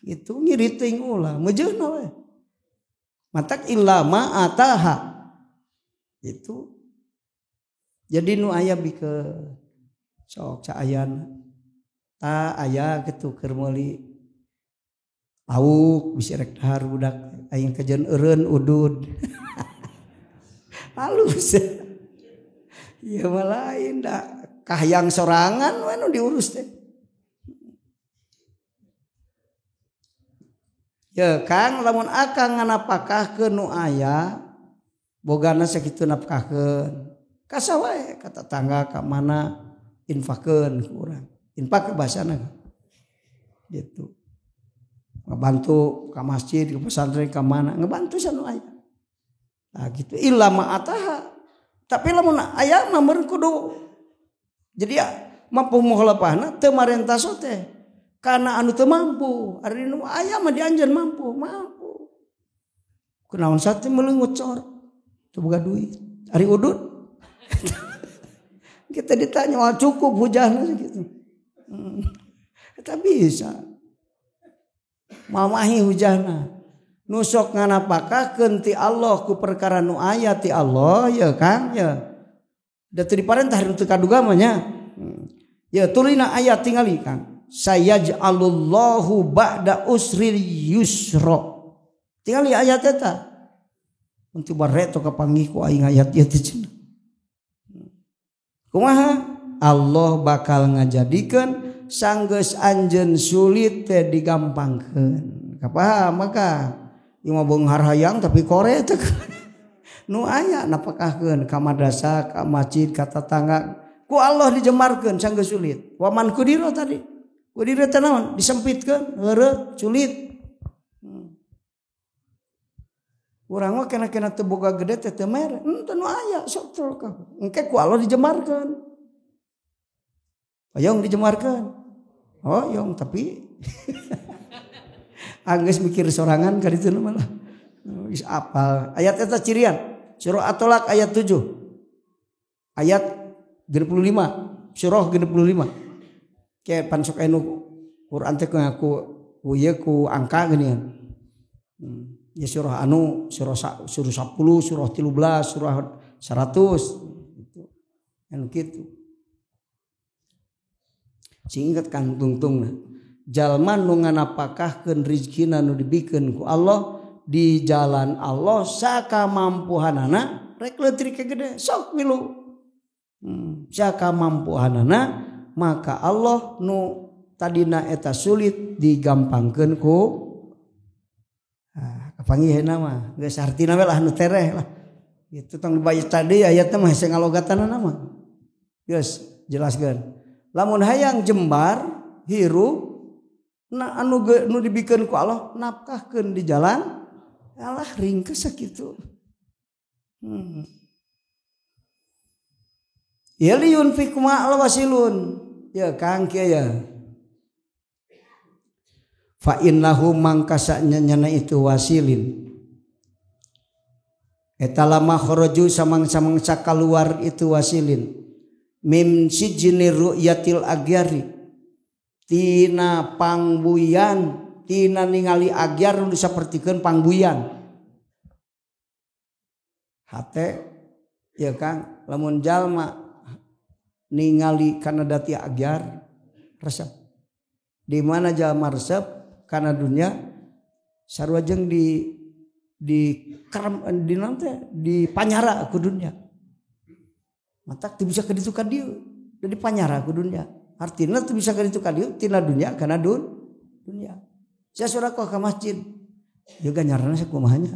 Gitu ngirit teuing ulah, mejeuna we. Matak illa ma ataha. Itu. Jadi nu aya bikeun sok caayana. Ta aya kitu keur meuli lauk bisi rek dahar budak aing kajeun eureun udud. Halus. Ya mah lain da kahayang sorangan we nu diurus teh. Ya Kang lamun akang nganapakahkeun nu aya bogana sakitu napkahkeun. Kasa wae ka tetangga ka mana infakkeun ku urang. Infak bahasana gitu. Ngebantu ka masjid, ke pesantren ka mana, ngebantu sanu aya. Nah gitu illa ma ataha. Tapi lamun aya mah meureun kudu. Jadi ya mampu mukhalafahna teu marentah teh. Karena anu teu mampu, ari nu aya mah dianjeun mampu, mampu. Kunaon sate meuli ngocor, teu boga duit. Ari udud. Kita ditanya, wah cukup hujahna gitu. Kita bisa. Mamahi hujahna. Nu sok nganapakahkeun ti Allah ku perkara nu aya ti Allah ya Kang ya. Da teu diparentah nu teu kaduga mah nya. Ya tulina ayat tingali Kang. Sayaj'alullahu ba'da usri yusra. Tingali ayat eta. Untuk bareto kapanggih ku aing ayat ieu teh cenah. Kumaha? Allah bakal ngajadikeun sanggeus anjeun sulit teh digampangkeun. Kapaham maka ieu mah beunghar hayang tapi kore teh. Nu aya napakahkeun ka madrasah, ka masjid, ka tetangga. Ku Allah dijemarkeun sanggeus sulit. Waman kudiro tadi. Kudiro teh naon? Disempitkeun, heureut, sulit. Urang mah kena-kena teu boga gede teh teu mere. Henteu nu aya sok teu engke ku Allah dijemarkeun. Hoyong dijemarkeun. Hoyong tapi anggeus mikir sorangan ka ditu malah. Geus apal. Ayat eta cirian. Surah At-Talaq ayat 7. Ayat 65. Surah 65. Kayak pansok anu Quran teh ngaku ku ieu ku angka geuningan. Ya surah anu, surah 10, surah 13, surah 100 gitu. Anu kitu. Sing inget kan tungtungna. Jalma nu nganapakahkeun rizkina nu dibikeun ku Allah di jalan Allah sakamampuhanana rek leutik gede sok milu. Sakamampuhanana maka Allah nu tadina eta sulit digampangkeun ku kapanggihna mah geus artina we lah nu tereh lah. Itu tong dibaca tadi ayatna mah hese ngalogatanna mah. Geus jelaskeun. Lamun hayang jembar hirup na anu nu dibikeun ku Allah nafkahkeun di jalan Allah ringkes sakitu. Ya liyunfiq ma alwasilun. Ya Kang kieu ya. Fa innahu mangkasa nyana itu wasilin. Eta lama kharaju samang-samang kaluar itu wasilin. Mim sijni ru'yatil agyari. Tina pangbuyan, tina ningali agyar nu disapertikeun pangbuyan. Hate ya Kang lamun jalma ningali kana dati agyar resep. Di mana jalma resep kana dunya sarua jeung di kerem di naon teh di panyara ku dunya. Matak teu bisa ka ditu ka dieu, di panyara ku dunya. Artina teu bisa ka ditu ka dieu tina dunya kana dunya. Sia sedekah ka masjid. Ieu ganjaranna sakumaha nya.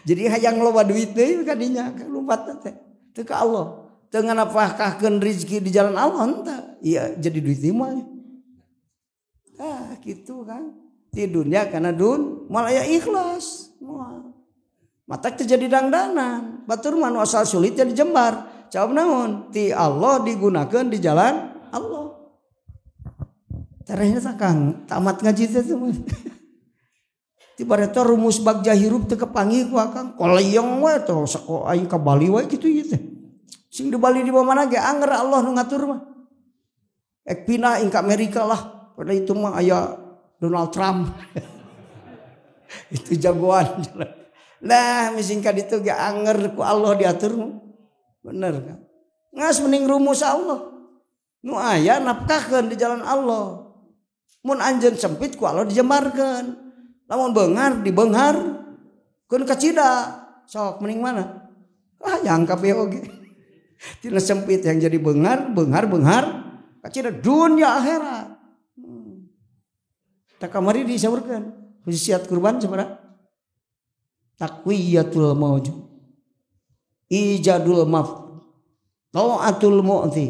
Jadi hayang loba duit deui ka dinya lumpat teh. Teu ka Allah. Teu nganapakahkeun rezeki di jalan Allah henteu. Iya jadi duit ieu mah. Ah kitu kan. Di dunia kana dun moal aya ikhlas. Moal. Matak teu jadi dangdanan. Batur mah nu asal sulit jadi jembar. Jawab naon? Ti Allah digunakeun di jalan Allah. Terehna tah Kang, tamat ngaji teh teh. Ti bareto rumus bagja hirup teu kapanggih ku Akang. Koleyong we teh sako aing ka Bali we kitu ieu teh. Sing di Bali di mana ge anger Allah nu ngatur mah. Ek pindah ing ka Amerika lah. Pada itu mah aya Donald Trump. Itu jagoan. Nah, mising ka ditu ge anger ku Allah diatur mah. Bener kan? Ngas mending rumus Allah. Nu aya nafkahkeun di jalan Allah. Mun anjeun sempit ku Allah dijembarkeun. Lamun beunghar dibeunghar keun kacida. Sok mending mana? Ah jangkap ya oge. Tina sempit yang jadi beunghar, beunghar, beunghar kacida dunia akhirat. Tak kamari disaurkeun khususiat kurban sabaraha? Taqwiyatul mawjud. Ijadul maf. Taatul mu'ti.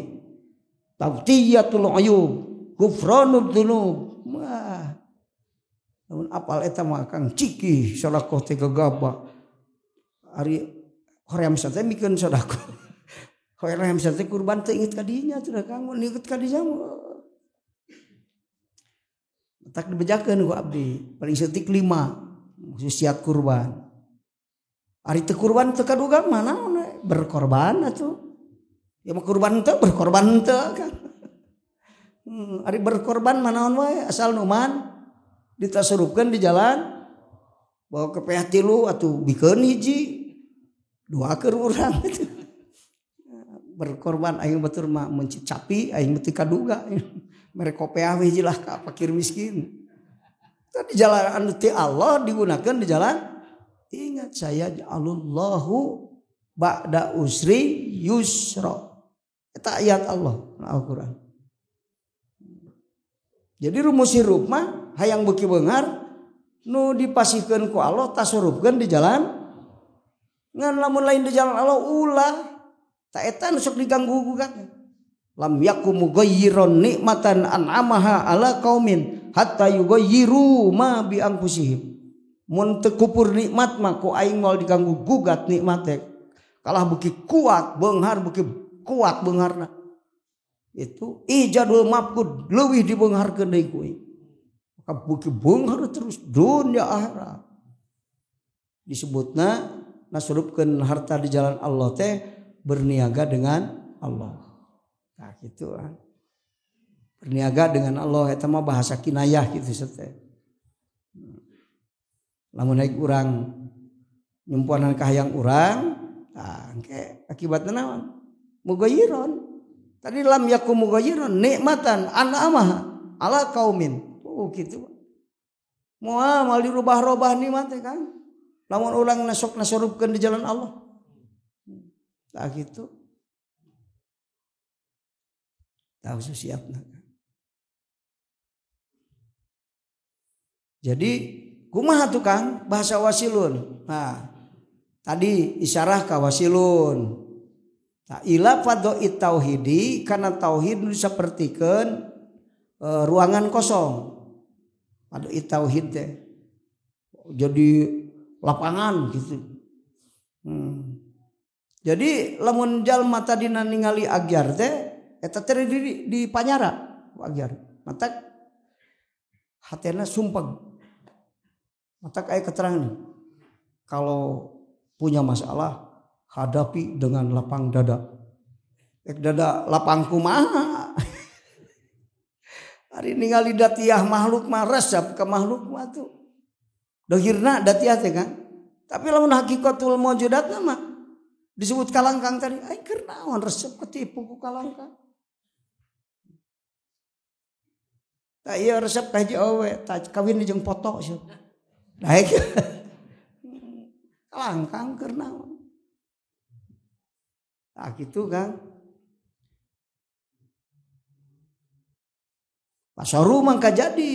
Taqtiyatul uyub, ghufranud dzunub. Wah. Lamun apal eta mah Kang ciki sedekah teh gagaba. Ari hoream teh mikeun sedekah. Hoream teh kurban teh inget ka dinya cenah Kang, mun inget ka dinya tak dibejakeun ku abdi, paling seutik 5 khususiat kurban. Ari teu kurban teu kaduga mah naon berkorban atuh. Ya mah kurban teu berkorban teu kan. Ari berkorban mah naon wae asal numan ditasurupkeun di jalan bawa ke peh tilu atuh bikeun hiji dua keur urang. Berkorban aing batur mah mencit capi aing teu kaduga. Mere kopeah hiji lah ka fakir miskin. Di jalan anu ti Allah digunakan di jalan ingat saya Allahu ba'da usri yusra. Eta ayat Allah Al-Qur'an. Jadi rumus hirup mah hayang beuki beunghar nu dipasihkeun ku Allah tasurupkeun di jalan ngan lamun lain di jalan Allah ulah ta eta nu sok diganggu gugat. Lam yakum mughayyiran nikmatan an'amaha ala qaumin hatta yughayyiru ma bi anfusihim. Mun teu kupur nikmat mah ku aing moal diganggu gugat nikmat teh. Kalah beuki kuat beunghar beuki kuat beungharna. Itu ijadul mafqud leuwih dibeungharkeun deui ku aing. Maka beuki beunghar terus dunia akhirat. Disebutna nasurupkeun harta di jalan Allah teh berniaga dengan Allah. Nah gitu kan. Berniaga dengan Allah eta mah bahasa kinayah gitu teh. Lamun naik urang nyumpuanan kahayang urang, tah engke akibatna naon? Mugayyiron. Tadi lam yakum mugayyiron nikmatan an'amaha ala qaumin. Oh gitu. Moal moal dirubah-rubah nikmat teh kan. Lamun urang nasok nasurupkeun di jalan Allah. Tah gitu. Tahu siapna. Jadi kumaha tuh Kang bahasa wasilun. Nah, tadi isyarah ka wasilun. Nah, ila fadha'it tauhidi karena tauhid nu disapertikeun ruangan kosong. Fadha'it tauhid teh jadi lapangan gitu. Jadi lamun jalma tadina ningali agyar teh eta teh di panyara agyar. Matak hatena sumpeg. Matak aya keterangan nih. Kalau punya masalah hadapi dengan lapang dada. Ek dada lapang kumaha. Ari ningali datiah makhluk mah resep ka makhluk mah tuh. Dohirna datiah teh kan. Tapi lamun hakikatul maujudatna mah disebut kalangkang tadi, aing keur naon resep ketipu ku kalangkang. Tah ieu resep ka hiji awewe, tah kawin jeung foto sia. Daek. Kalangkang keur naon. Tah kitu Kang. Pasaru mangka jadi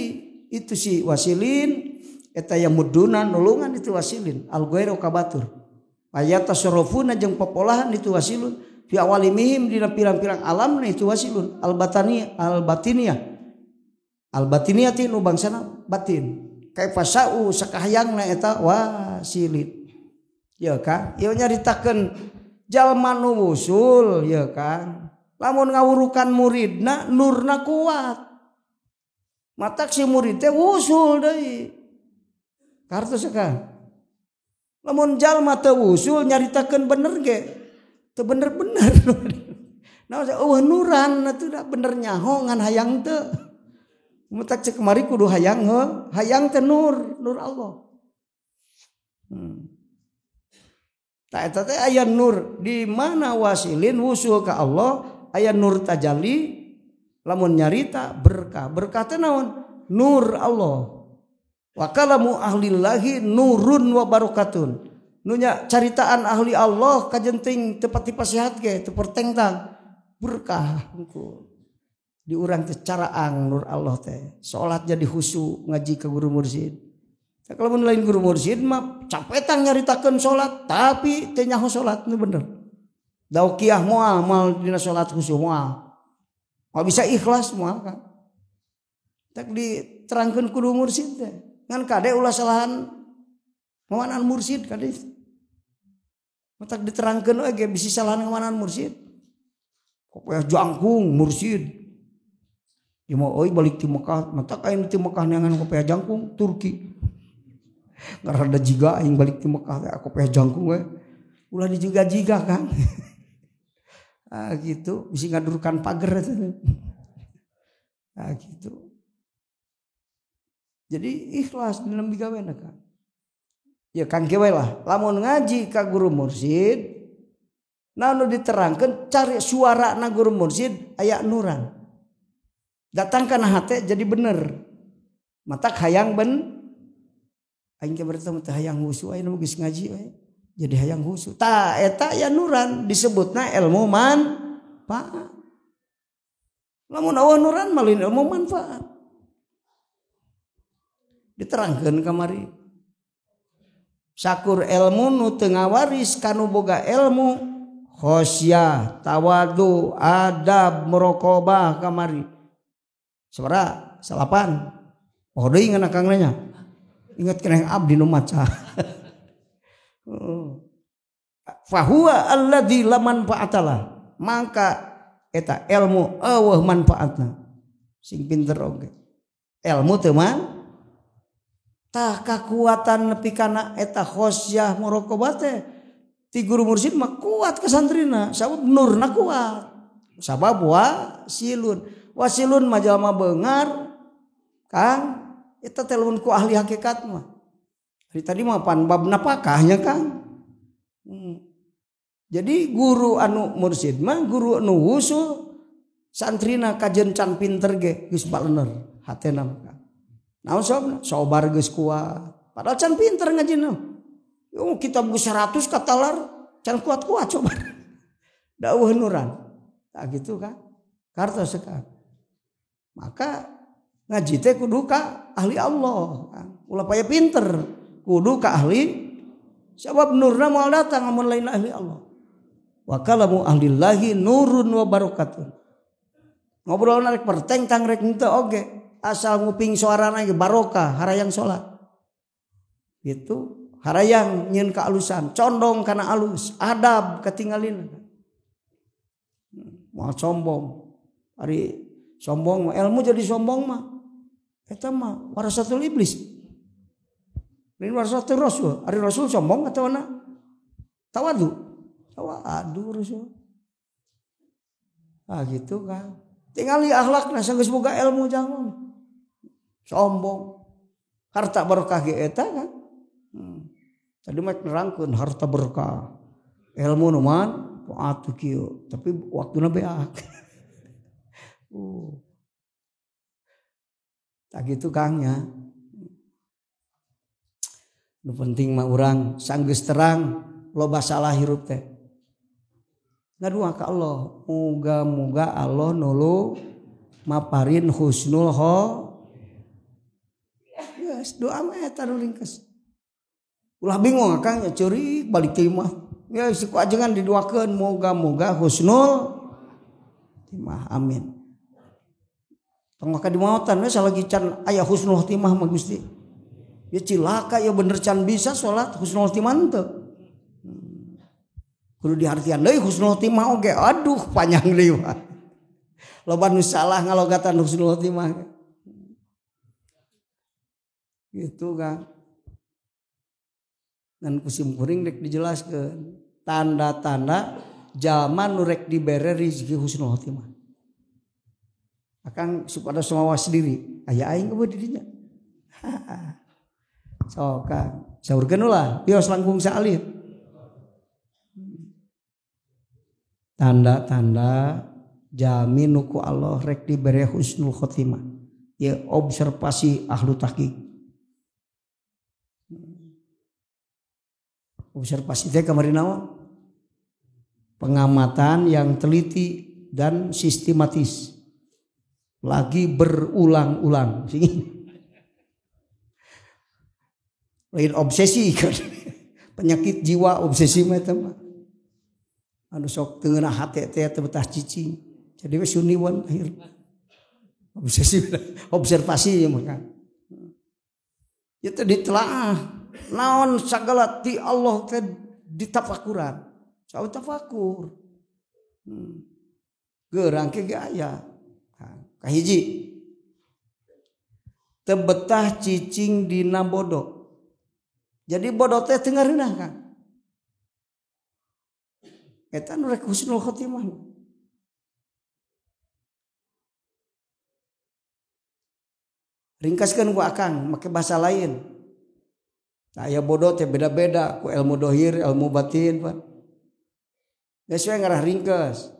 itu si wasilin eta yang muduna nulungan itu wasilin al-ghairu kabatur. Ayat tasarrufuna jeung popolahan itu wasilun fi awalimihim dina pirang-pirang alamna itu wasilun albatani albatiniyah. Albatiniyah nu bangsana batin. Kaifasau sakahayangna eta wasilin. Ya Kang, ieu nyaritakeun jalma nu wusul ya Kang. Lamun ngawurukan muridna nurna kuat. Matak si murid teh wusul deui. Kartos Kang. Lamun jalma teu wusul nyaritakeun bener ge teu bener-bener. Naon eueuh nuran atuh da bener nyaho ngan hayang teu. Matak cek kemari kudu hayang heuh, hayang teh nur, nur Allah. Tah eta teh aya nur di mana wasilin wusul ka Allah, aya nur tajalli lamun nyarita berkah. Berkah teh naon? Nur Allah. Wa kalamu ahlillahi nurun wa barakatun. Nunya caritaan ahli Allah kajenting teu pati pasihat ge teu pertengtang berkah hungkul. Di urang teh caraang nur Allah teh. Salat jadi khusyuk ngaji ke guru mursyid. Tah kalau mun lain guru mursyid mah capetang nyaritakeun salat tapi teu nyaho salat nu bener. Daukiah moal moal dina salat khusyuk moal. Moal bisa ikhlas moal kan. Tak diterangkeun kudu mursyid teh. Ngan kade ulah salahan ngawanan mursyid kade. Matak diterangkeun we ge bisi salahan ngawanan mursyid. Kopeah jangkung mursyid. Ieu mah euy balik ti Mekah, matak aing ti Mekah neangan kopeah jangkung Turki. Ngarada jiga aing balik ti Mekah teh kopeah jangkung we. Ulah dijiga-jiga Kang. Ah gitu, bisi ngadurkan pager eta. Ah gitu. Jadi ikhlas dalam bigawena Kang. Ya Kang kewe lah, lamun ngaji ka guru mursyid, nah nu diterangkeun cari suara na guru mursyid aya nuran. Datang kana hate jadi bener. Matak hayang ben aing ge berarti teh hayang husu ayeuna geus ngaji we. Jadi hayang husu. Tah eta aya nuran disebutna ilmu manfaat. Lamun eueuh nuran mah lain ilmu manfaat. Diterangkeun kamari. Sakur ilmu nu teu ngawaris kanu boga ilmu khosyah, tawadu, adab, muraqabah kamari. Sabaraha? Salapan. Oh deui ngan akang nanya. Ingat keneh abdi nu maca. Fahuwa alladzi la manfaatalah. Mangka eta ilmu eueuh manfaatna. Sing pinter oge. Ilmu teu man tah kakuatan nepi kana eta khosyah muraqabah teh ti guru mursyid mah kuat ka santrina sabab nurna kuat sabab wasilun wasilun mah jalma beungar Kang eta teh lamun ku ahli hakikat mah dari tadi mah pan bab napakahnya Kang. Jadi guru anu mursyid mah guru anu wusul santrina kajen can pinter ge geus balener hatena mah. Naon sobna? Sobar geus kuat. Padahal can pinter ngajina. Yo kitab geus 100 katalar can kuat-kuat coba. Dawuh nuran. Tak gitu kan? Kartos kan. Maka ngaji teh kudu ka ahli Allah kan. Ulah paya pinter, kudu ka ahli sabab nurna moal datang lamun lain ahli Allah. Wa kalamu ahlillahi nurun wa barakatun. Ngobrol rek pertengtang rek henteu oge. Asal nguping suarana ge barokah harayang salat. Gitu, harayang nyieun kaalusan, condong kana alus, adab katingalin. Moal sombong. Ari sombong mah ilmu jadi sombong mah. Eta mah warasatul iblis. Lain warasatul rasul. Ari rasul sombong atawa na? Tawadu. Tawadu rasul. Ah gitu kan. Tingali akhlakna sanggeus boga ilmu jangan. Sombong. Harta barokah ge eta kan. Tadi mah nerangkeun harta berkah. Ilmu nu manfaat kieu, tapi waktuna beak. Tak gitu Kang nya. Nu penting mah urang sanggeus terang loba salah hirup teh. Ngadua ka Allah, muga-muga Allah nulu maparin husnul kho. Geus doa mah eta nu ringkes. Ulah bingung Kang ya ceurik balik teh mah. Ya ku ajengan diduakeun moga-moga husnul khotimah amin. Tong maka dimautan we salagi can aya husnul khotimah mah Gusti. Ya cilaka ya bener can bisa salat husnul khotimah henteu. Kudu dihartian deui husnul khotimah oge. Aduh panjang deui mah. Loba nu salah ngalogatan husnul khotimah. Gitu Kang. Ngan ku simkuring rek dijelaskeun tanda-tanda jalma nu rek dibere rezeki husnul khotimah. Akang supados mawas diri, aya aing eueuh di dinya. Sok Kang, saurkeun ulah, bios langkung saalit. Tanda-tanda jalmi nu ku Allah rek dibere husnul khotimah. Ya observasi ahlu tahqiq. Observasi teh kamari naon? Pengamatan yang teliti dan sistematis. Lagi berulang-ulang. Lain obsesi kan. Penyakit jiwa obsesi mah eta mah. Anu sok teu ngeunah hate teh teu betah cicing. Jadi we suniwan akhir. Obsesi observasi mah kan. Ya teh ditelaah. Naon sagala ti Allah teh ditafakuran. Saur tafakur. Geurang ke ge aya. Kahiji. Teu betah cicing dina bodo. Jadi bodo teh teu ngareunah Kang. Eta nu rek husnul khotimah. Ringkaskeun ku akang make bahasa lain. Nah, ya bodoh teh beda-beda ku ilmu dohir, ilmu batin, Pak. Geus we ngarah ringkes.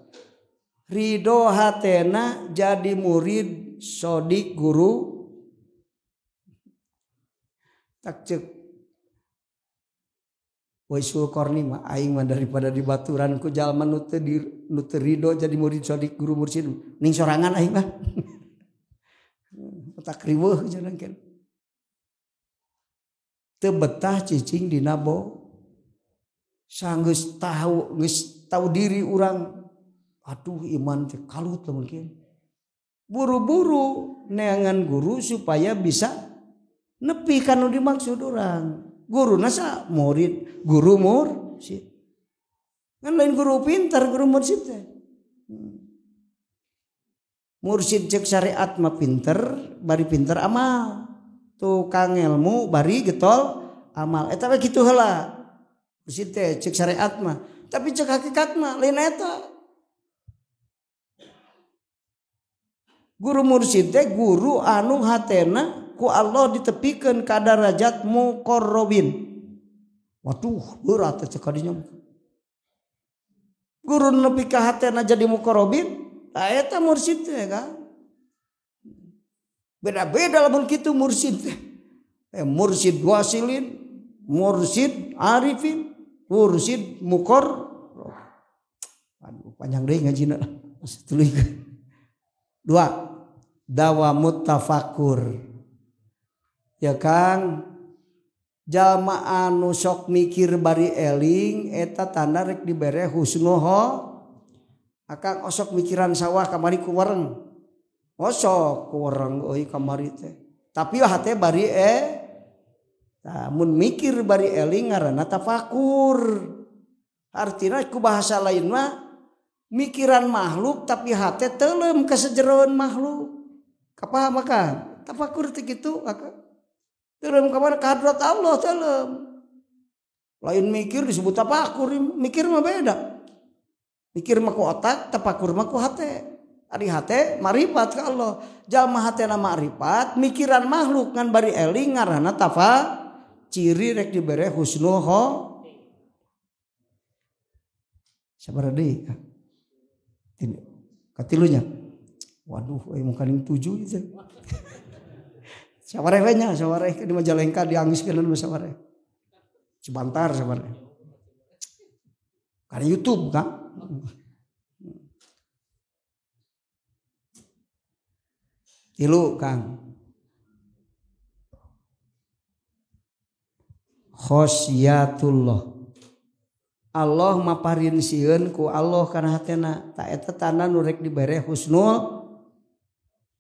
Ridho hatena jadi murid sodik guru. Tak cek Waisul Qarni mah aing mah daripada dibaturan ku jalma nu teu ridho jadi murid sodik guru mursyid ning sorangan aing mah. Tak riweuh jangan kan. Teu betah cicing dina bo. Sanggeus tahu geus tahu diri urang. Aduh iman teh kalut lamun kieu. Buru-buru neangan guru supaya bisa nepi ka nu dimaksud urang. Guru nasa murid, guru mursyid. Kan lain guru pintar, guru mursyid teh. Mursyid cek syariat mah pinter, bari pinter amal. Tukang ilmu bari getol amal. Eta we kitu heula. Mursyid teh cek syariat mah, tapi cek hakikat mah lain eta. Guru mursyid teh guru anu hatena ku Allah ditepikeun ka darajat muqarrabin. Waduh, berat teh cek kadinya. Guru nepi ka hatena jadi muqarrabin, tah eta mursyid teh kan. Beda-beda lamun kitu mursyid teh. Mursyid wasilin, mursyid arifin, mursyid muqarrab. Aduh, panjang deui ngajina lah. Tuluy. Dua, dawamut tafakur. Ya Kang, jalma anu sok mikir bari eling eta tanda rek dibere husnul Akang osok mikiran sawah kamari ku wereng. Osok ku wereng euy kamari teh. Tapi hate bari tah mun mikir bari eling ngaranna tafakur. Artina ku bahasa lain mah mikiran makhluk tapi hate teuleum ka sajeroan makhluk. Kapaham akang? Tafakur teh kitu akang. Teuleum ka mana? Ka hadrat Allah teuleum. Lain mikir disebut tafakur, mikir mah beda. Mikir mah ku otak, tafakur mah ku hate. Ari hate marifat ka Allah. Jalma hatena marifat, mikiran makhluk ngan bari eling ngaranna Ciri rek dibere husnul kho. Sabar deui. Katilunya. Waduh, euy muka ning 7 itu. Sawareh we nya, sawareh di Majalengka dianggiskeun mah sawareh. Cibantar sawareh. Karena YouTube kan. Tilu Kang. Khosyatullah. Allah maparin sieun ku Allah kana hatena. Ta eta tanda nu rek dibere husnul.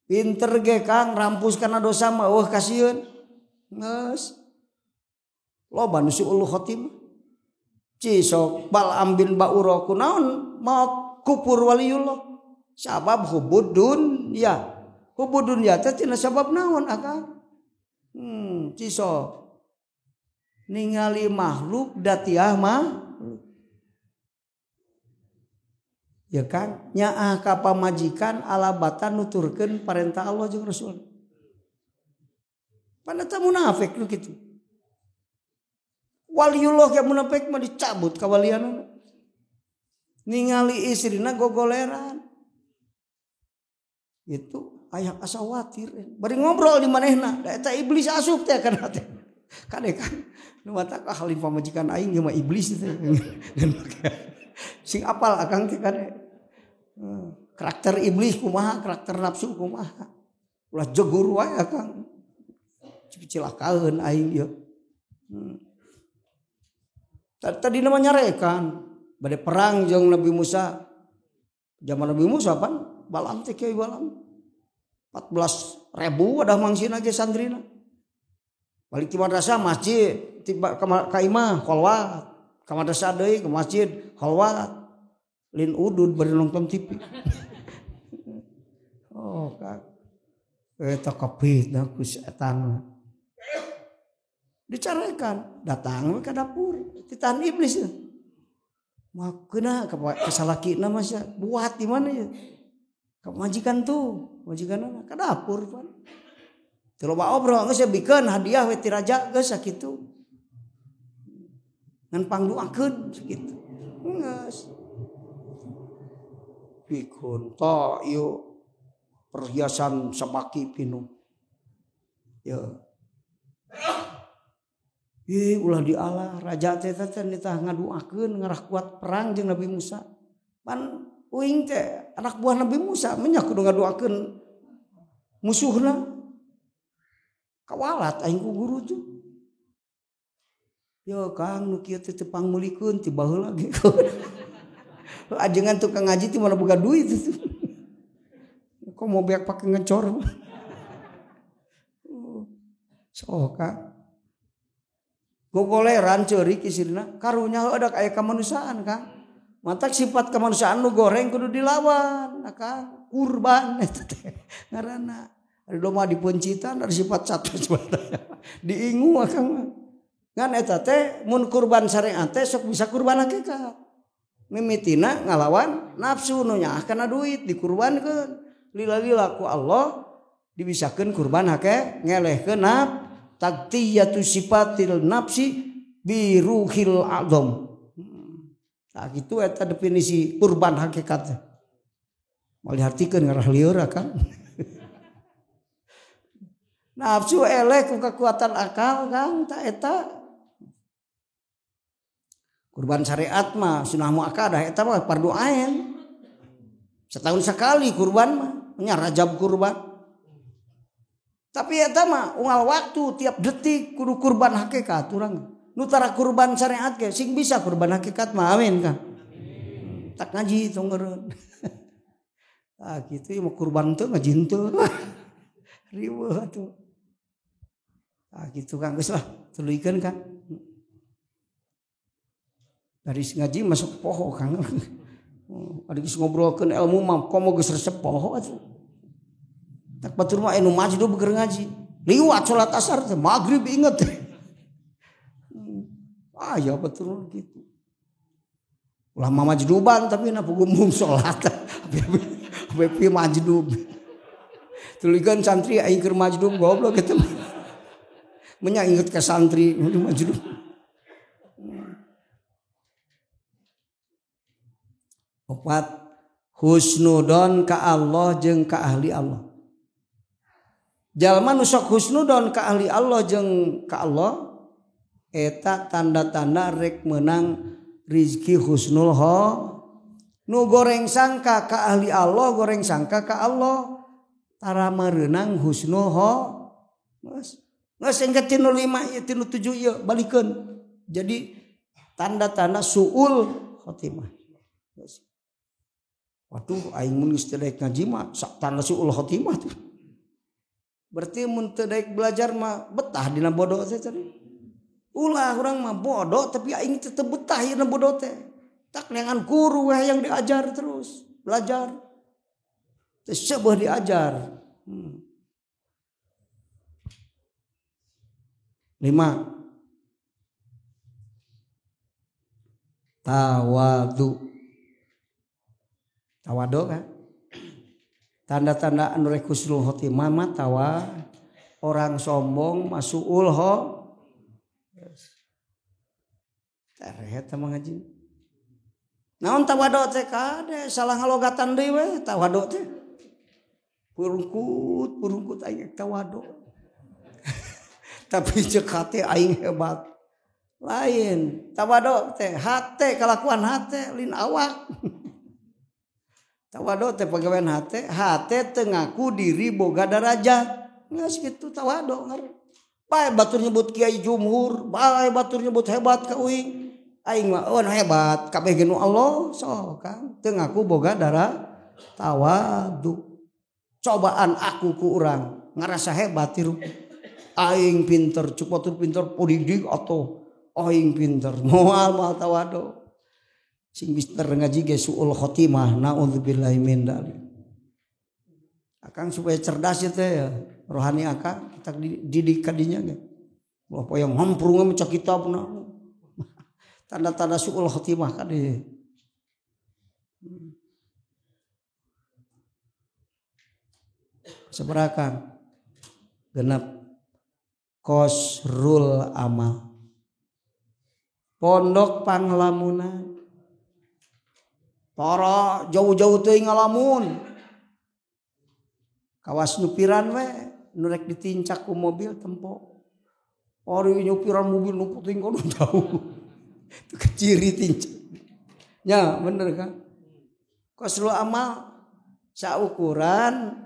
Pinter ge Kang rampus kana dosa mah eueuh kasieun. Geus. Loba nu suul khotimah. Cisok Bal'am bin Ba'ura kunaon maot kupur waliyullah. Sabab hubud dunya. Hubud dunya teh tina sabab naon akang? Cisok ningali makhluk datiah mah ya kan nyaah ka pamajikan alabatan nuturkeun parentah Allah jeung Rasul. Pan eta munafik nu kitu. Waliullah ge munafik mah dicabut kawalianna. Ningali istrina gogoleran. Itu aya asa khawatir. Bari ngobrol di manehna, da eta iblis asup teh kana teh. Kade kan nu mata ka halin pamajikan aing ge mah iblis teh. Sing apal akang teh kade. Karakter iblis kumaha, karakter nafsu kumaha. Ulah jegur wae akang. Cilakaeun aing ieu. Tadi namanya nyarekan bade perang jeung Nabi Musa. Zaman Nabi Musa pan Balam teh kieu Balam. 14.000 ada mangsina ge santrina. Balik ti madrasah masjid, tiba ka imah kholwat, ka madrasah deui ke masjid kholwat. Lin udud bari nonton TV. Oh, Kak. Eta kapitna ku setan. Dicarekan, datang we ka dapur, ditahan iblis. Makeuna ka salakina mah sia, buat di mana ya? Ka majikan tuh, majikanna ka dapur pan. Teu loba obrol geus bikeun hadiah we ti raja geus sakitu. Ngan pangduakeun sakitu. Geus. Bikeun ta ieu perhiasan sabaki pinuh. Ya. Ih ulah dialah raja teh teh nitah ngaduakeun ngarah kuat perang jeung Nabi Musa. Pan uing teh anak buah Nabi Musa menyak kudu ngaduakeun musuhna. Kawalat aing ku guru tuh. Yo Kang nu kieu teh teu pangmeulikeun ti baheula ge. Ajengan tukang ngaji ti mana boga duit itu. Kok mau beak pake ngecor. Sok Kang. Gogoleran ceurik isirna karunya heuh aya kamanusiaan Kang. Mantak sifat kemanusiaan nu goreng kudu dilawan, Kang. Kurban eta teh ngaranna. Ari domba dipencitan dari sifat satu diingu Akang. Ngan eta teh mun kurban syariat teh sok bisa kurban hakikat. Mimitina ngalawan nafsu nu nyaah kana duit dikurbankeun. Lila-lila ku Allah dibisakeun kurban hake ngelehkeun naf taqtiyatu sifatil nafsi biruhil azam. Nah gitu eta definisi kurban hakikat. Mal dihartikeun ngarah lieur Akang. Nafsu eleh ku kekuatan akal Kang ta eta. Kurban syariat mah sunah muakkadah eta mah fardu ain. Setahun sekali kurban mah, nya Rajab kurban. Tapi eta mah unggal waktu tiap detik kudu kurban hakikat urang. Nu tara kurban syariat ge sing bisa kurban hakikat mah amin Kang. Tak ngaji tong ngeureun. Ah kitu mah kurban teu ngaji henteu. Riweuh atuh. Ah gitu Kang geus lah tuluykeun Kang. Dari ngaji masuk poho Kang. Ada geus ngobrolkeun ilmu mah komo geus resep poho atuh. Tak batur mah anu majdub keur ngaji. Liwat salat asar teh magrib inget. Ah ya betul gitu. Ulah mah majduban tapi na pugumbung salat. Api majdub. Tuluykeun santri aing keur majdub goblok kitu. Menya inget ke santri majlub. Opat husnudon ka Allah jeung ka ahli Allah. Jalma nu sok husnudon ka ahli Allah jeung ka Allah eta tanda-tanda rek menang rizki husnul ho. Nu goreng sangka ka ahli Allah, goreng sangka ka Allah tara merenang husnul ho. Geus geus engke tinu 5 ieu tinu 7 ieu balikeun. Jadi tanda-tanda suul khotimah. Waduh aing mun geus teu daek ngaji mah tanda suul khotimah tuh. Berarti mun teu daek belajar mah betah dina bodoh teh tadi. Ulah urang mah bodoh tapi aing tetep betah dina bodoh teh. Tak neangan guru weh yang diajar terus belajar. Teu seubeuh diajar. 5 tawadu. Tawadu kan? Tanda-tanda anu rek husnul khotimah mah tawa orang sombong masuul ho. Tereh eta mah ngaji. Naon tawadu teh kade salah ngalogatan deui we tawadu teh. Purungkut purungkut aing tawadu. Tapi ceuk hate aing hebat. Lain tawadu teh hate kalakuan hate lin awak. Tawadu teh pagawean hate, hate teu ngaku diri boga darajat. Geus kitu tawadu ngaran. Bae batur nyebut kiai jumhur, bae batur nyebut hebat ka uing. Aing mah eueun hebat kabeh ge nu Allah sok kan teu ngaku boga darah tawadu. Cobaan aku ku urang ngarasa hebat tiru. Aing pinter, cuk batur pinter polidik atau aing pinter moal moal tawadu. Sing pinter ngaji ge suul khotimah naudzubillahi min dzalik. Akang supaya cerdas ya teh ya, rohani akang kita didik kadinya ge. Wah poyong hamprung maca kitabna. Tanda-tanda suul khotimah kadi. Sabaraha genep kosrul amal. Pondok panglamunan. Tara jauh-jauh teuing ngalamun. Kawas nyupiran we nu rek ditincak ku mobil tempo. Ari nyupiran mobil nu puting kono jauh. Itu keciri tincak. Ya bener kan? Kosrul amal saukuran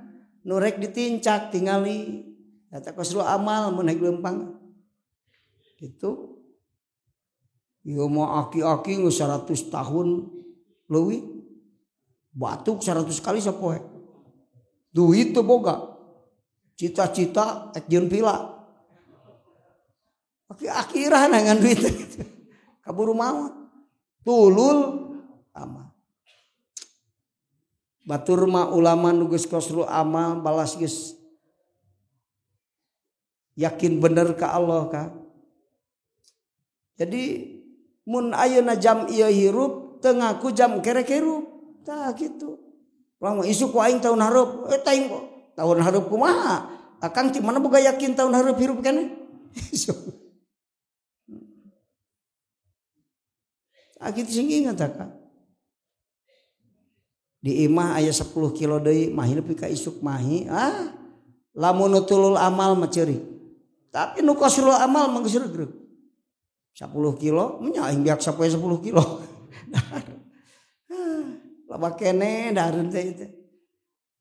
nu rek ditincak tingali. Eta kosrul amal mun rek leumpang. Gitu. Ieu mah aki-aki geus 100 tahun leuwih batuk 100 kali sapoe. Duit teu boga. Cita-cita ek jeung pila. Aki-akirah ngan duit. Kaburu maot. Tulul amal. Batur mah ulama nu geus kosrul amal balas geus yakin bener ka Allah ka. Jadi mun ayeuna jam ieu hirup teu ngaku jam kerek hirup. Tah kitu. Lamun isuk ku aing tahun hareup, eta aing tahun hareup kumaha? Akang ti mana boga yakin tahun hareup hirup keneh? Isuk. Tah kitu sing ingat akang. Di imah aya 10 kilo deui mahi nepi ka isuk mahi. Ah, lamun nu tulul amal mah ceurik. Tapi nu kosrul amal mah geus regreg. 10 kilo, nya aing biak sapoe 10 kilo. Loba keneh dahareun teh teh.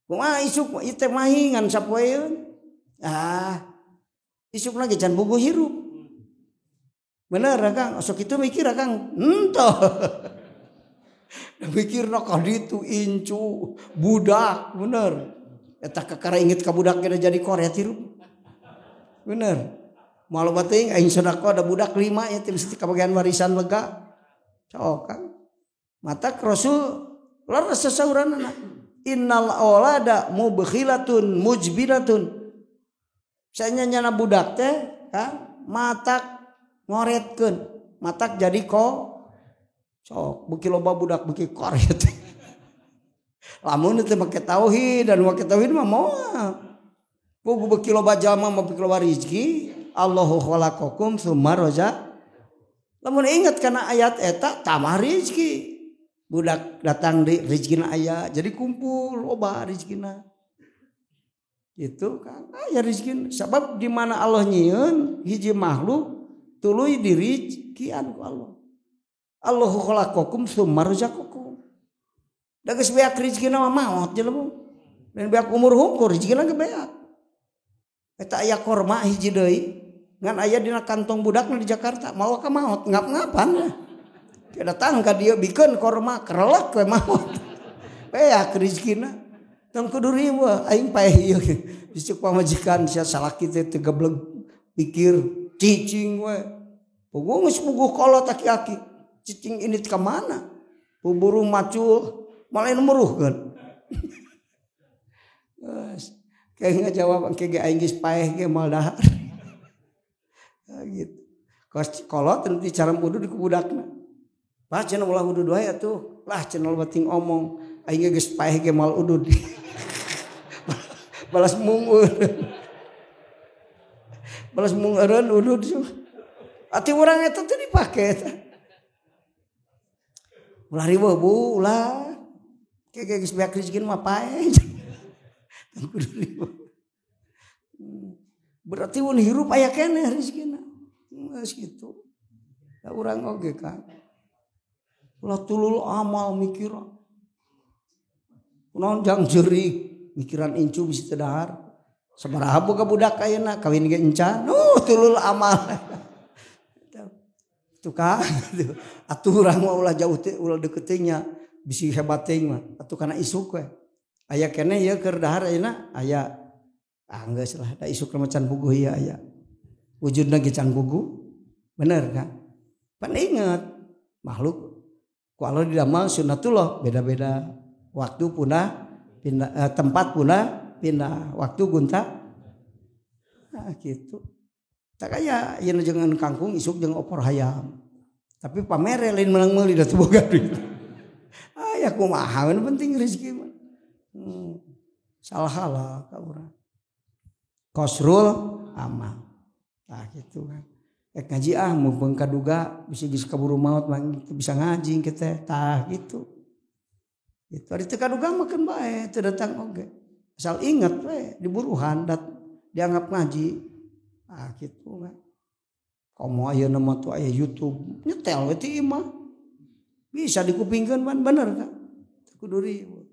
Kumaha isuk ieu teh mahi ngan sapoeun. Ah, isukna ge can buguh hirup. Bener Kang, sok kitu mikir Kang. Henteu. Mikirna ka ditu incu budak bener. Eta kakara inget ka budak ge jadi koret hirup. Bener. Malu teuing aing sedekah ada budak 5 ya teh mesti kabagian warisan lega. Sok Kang. Mata Rasul leres sesauranana. Innal aulada mubkhilatun mujbilatun. Sanya nyana budak teh kan matak ngoretkeun, matak jadi ko sok beuki loba budak beuki koret. Lamun teu make tauhid dan make tauhid mah moal. Pugu beuki loba jalma mah beuki loba rezeki. Allahu khalaqakum tsumma raza. Lamun inget kana ayat eta tambah rezeki. Budak datang di rezekina aya jadi kumpul loba rezekina. Itu kan aya rezekina sabab di mana Allah nyieun hiji makhluk tuluy dirizkian ku Allah. Allahu khalaqakum tsumma razaqakum. Da geus beak rezekina mah maot jelema. Dan beak umur hungkur rezekina ge beak. Eta aya korma hiji deui ngan aya dina kantong budakna di Jakarta mawa ka maot ngap-ngapan ya. Datang ka dieu bikeun korma kerelek we maot. Beak rezekina. Tong kudu riweuh aing paeh ieu. Dicek pamajikan sia salaki teh teu gebleg pikir cicing we. Puguh geus puguh kolot aki-aki. Cicing ini ka mana? Buburu macul malah meruhkeun. Geus kayak ngajawab engke ge aing geus paeh ge moal dahar. Gitu. Kos kolot nanti cara wudu di kubudakna. Bah cenah ulah udud wae atuh. Lah cenah bating omong aing geus paeh ge moal udud. Balas mung balas mung eureun udud. Ati urang eta teh dipake eta. Ulah riweuh Bu, ulah. Ke geus beak rezeki mah paeh. Kudu riweuh. Berarti mun hirup aya keneh rezekina. Geus kitu. Da urang oge kan. Ulah tulul amal mikiran. Kunaon jang jeurik mikiran incu bisi teu dahar. Sabaraha boga budak ayeuna kawin ge encan. Tulul amal. Tuh kan. Atuh urang mah ulah jauh teh ulah deket teh nya bisi hebat teh mah. Atuh kana isuk we. Aya keneh ieu keur dahar ayeuna aya ah geus lah da isuk mah can puguh ieu aya. Wujudna ge can puguh. Bener kan? Pan inget makhluk ku Allah didamal sunnatullah beda-beda waktu punah pindah tempat punah pindah waktu gunta nah gitu. Tak kaya yen jeung kangkung isuk jeung opor hayam. Tapi pamere lain menang meuli da teu boga duit. Aya kumaha we penting rezeki mah. Salah halal ka urang. Kosrul amal. Tah gitu kan. Rek ngaji ah mumpung kaduga bisa geus kaburu maot mah bisa ngaji kita tah gitu. Itu ari teu kaduga mah keun bae teu datang oge. Asal inget we diburuhan dat dianggap ngaji. Ah gitu kan. Komo ayeuna mah tuh aya YouTube nyetel we ti imah. Bisa dikupingkeun pan bener kan. Teu kudu riweuh.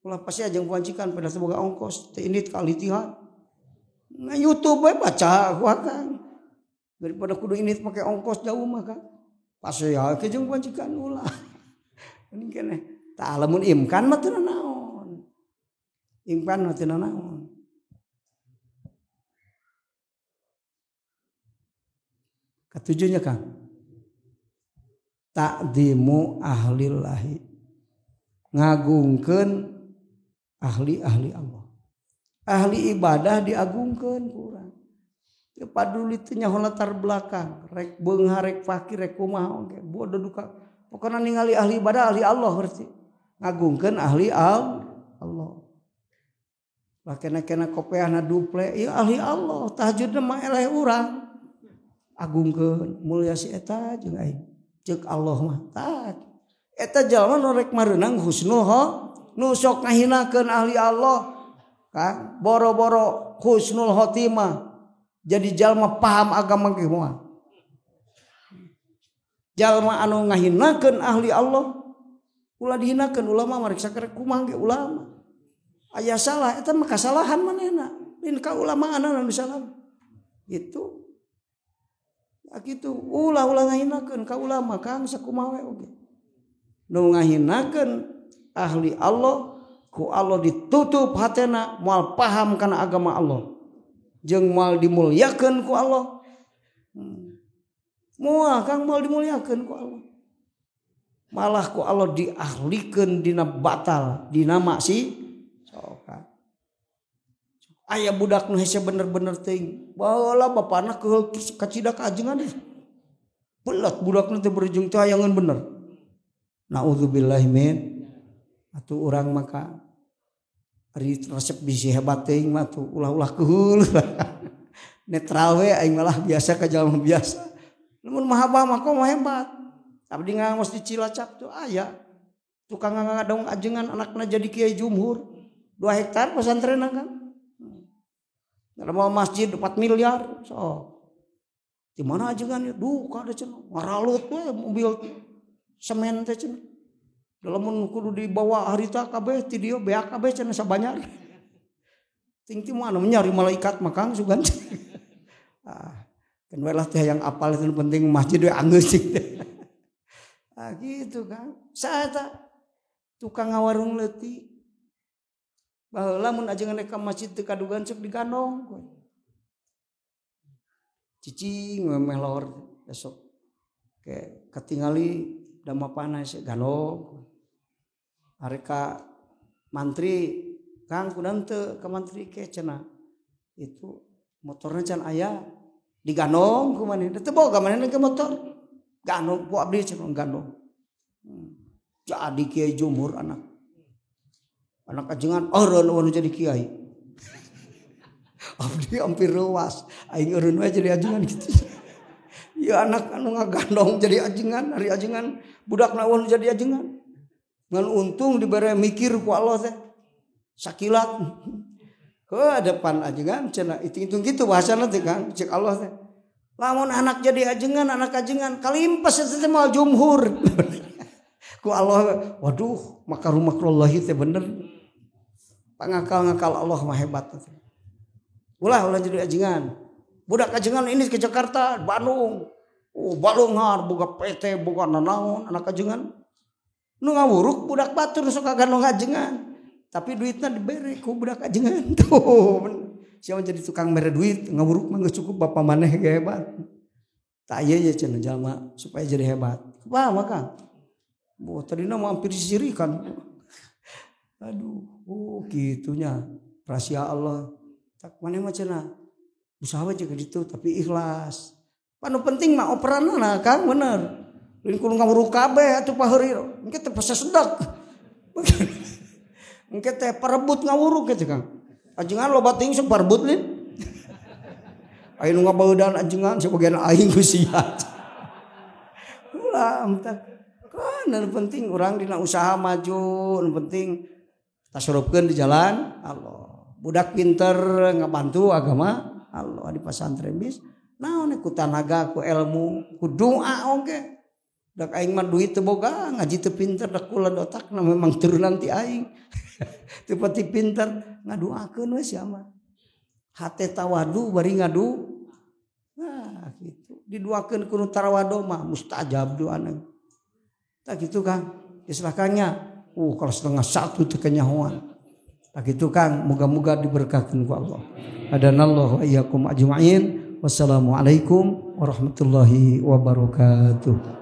Ulah pasti ajeng pancikan pada teu boga ongkos teu indit ka litihan. Nah YouTube we baca ku akang. Daripada kudu indit make ongkos jauh mah kan. Pas ya ke jeung pancikan ulah. Ini keneh. Tah lamun imkan mah teu naon. Imkan mah teu naon. Ketujuhnya Kang. Takdimu ahlillahi. Ngagungkeun ahli-ahli Allah. Ahli ibadah diagungkeun ku urang. Teu paduli teu nyaho latar belakang, rek beunghar rek fakir rek kumaha oge, bodoh duka. Pokona ningali ahli ibadah ahli Allah berarti. Ngagungkeun ahli Allah. Lah kena-kena kopeahna duple, ieu ahli Allah, tahajudna mah eleh urang. Agungkeun mulia si eta jeung aing. Ceuk Allah mah tah. Eta jalma nu rek mareunang husnul nu sok ngahinakeun ahli Allah. Kang boro-boro husnul khotimah. Jadi jalma paham agama ge moal. Jalma anu ngahinakeun ahli Allah ulah dihinakeun ulama mariksa kerek kumaha ge ulama. Aya salah eta mah kasalahan manehna. Lain ka ulama anu salah. Gitu. Gitu ulah-ulah ngahinakeun ka ulama Kang sakumaha we oge. Nu ngahinakeun ahli Allah ku Allah ditutup hatena moal paham kana agama Allah. Jeung moal dimulyakeun ku Allah. Moal Kang moal dimulyakeun ku Allah. Malah ku Allah diahlikeun dina batal, dina maksi sok. Aya budak nu hese bener-bener teuing. Baheula bapana keheul kacida ka ajengan deh. Belat budakna teh berujung teh hayangeun bener. Nauzubillahi min. Atuh urang maka ari resep bisi hebat teuing mah tuh ulah-ulah keheul. Netral we aing malah biasa ka jalma biasa. Lamun mahabbah mah komo hebat. Abdi ngaos di Cilacap tuh aya. Tukang ngadong ajengan anakna jadi kiai jumhur. 2 hektar pesantren kan. Ada mau masjid 4 miliar. So. Di mana ajengan duh kada cenah ngaralut we mobil semen teh cenah. Lamun kudu dibawa harita kabeh ti dieu beak kabeh cenah sabanyak. Ting ti mana nyari malaikat mah Kang sugan. Ah, kan we lah teh yang apal itu penting masjid we anggeus cing teh. Ah gitu Kang. Saeta tukang ngawarung leutik. Baheula mun ajengan ka masjid teu kadugan sok digandong. Cicing we melor esok ke katingali dama panas gandong. Arek ka mantri Kang kunaon teu ka mantri ke cenah. Itu motorna can aya digandong ku manehna teu boga manehna ke motor. Gandong ku abdi cenah gandong. Jadi kiai jumhur anak. Anak ajengan eureun jadi kiai. Abdi hampir reuas aing eureun we jadi ajengan gitu. Ya anak anu ngagandong jadi ajengan, ari ajengan budakna eureun jadi ajengan. Ngan untung dibere mikir ku Allah teh. Sakilat. Heuh depan ajengan cenah hitung-hitung gitu bahasana teh Kang, cek Allah teh. Lamun anak jadi ajengan, anak ajengan kalimpes eta teh moal jumhur. Ku Allah, waduh, maka makrullahi teh bener. Pangakal-ngakal Allah mah hebat. Ulah ulah jadi ajengan. Budak ajengan ini ke Jakarta, Bandung. Oh, balongar boga PT, boga nanaon anak ajengan. Nu ngawuruk budak batur sok kagandong ajengan. Tapi duitna dibere ku budak ajengan tuh. Siapa jadi tukang mere duit, ngawuruk mah geus cukup bapak maneh ge hebat. Tak ieu ye cenah jalma supaya jadi hebat. Paham Kang? Boh tadina mah hampir disirikan. Aduh, oh gitunya rahasia Allah. Tak maneh mah cenah usaha we jeung ditu tapi ikhlas. Panu penting mah operanna Kang bener. Lain kudu ngawuruk kabeh atuh paheuri. Engke teh pasesedak. Engke teh parebut ngawuruk kitu Kang. Ajengan loba teuing sok parebut lin. Aya nu ngabeudan ajengan sebagian aing ku sia. Ulah entar. Kan nu penting urang dina usaha maju, nu penting tasarufkeun di jalan Allah. Budak pinter ngabantu agama Allah di pasantren bis. Naon ku tanaga, ku ilmu, ku doa oge. Dak aing mah duit teu boga, ngaji teu pinter, dak kula otakna memang turunan ti aing. Teu pati pinter, ngadoakeun we sia mah. Hate tawadu bari ngadu. Nah, gitu. Diduakeun ku nu tarawado mah mustajab doana. Tak gitu Kang. Diserahkannya. Kalau 12:30 teu kenyahoan. Tak gitu Kang, moga-moga diberkahkan ku Allah. Hadanallahu wa iyyakum ajmain. Wassalamualaikum warahmatullahi wabarakatuh.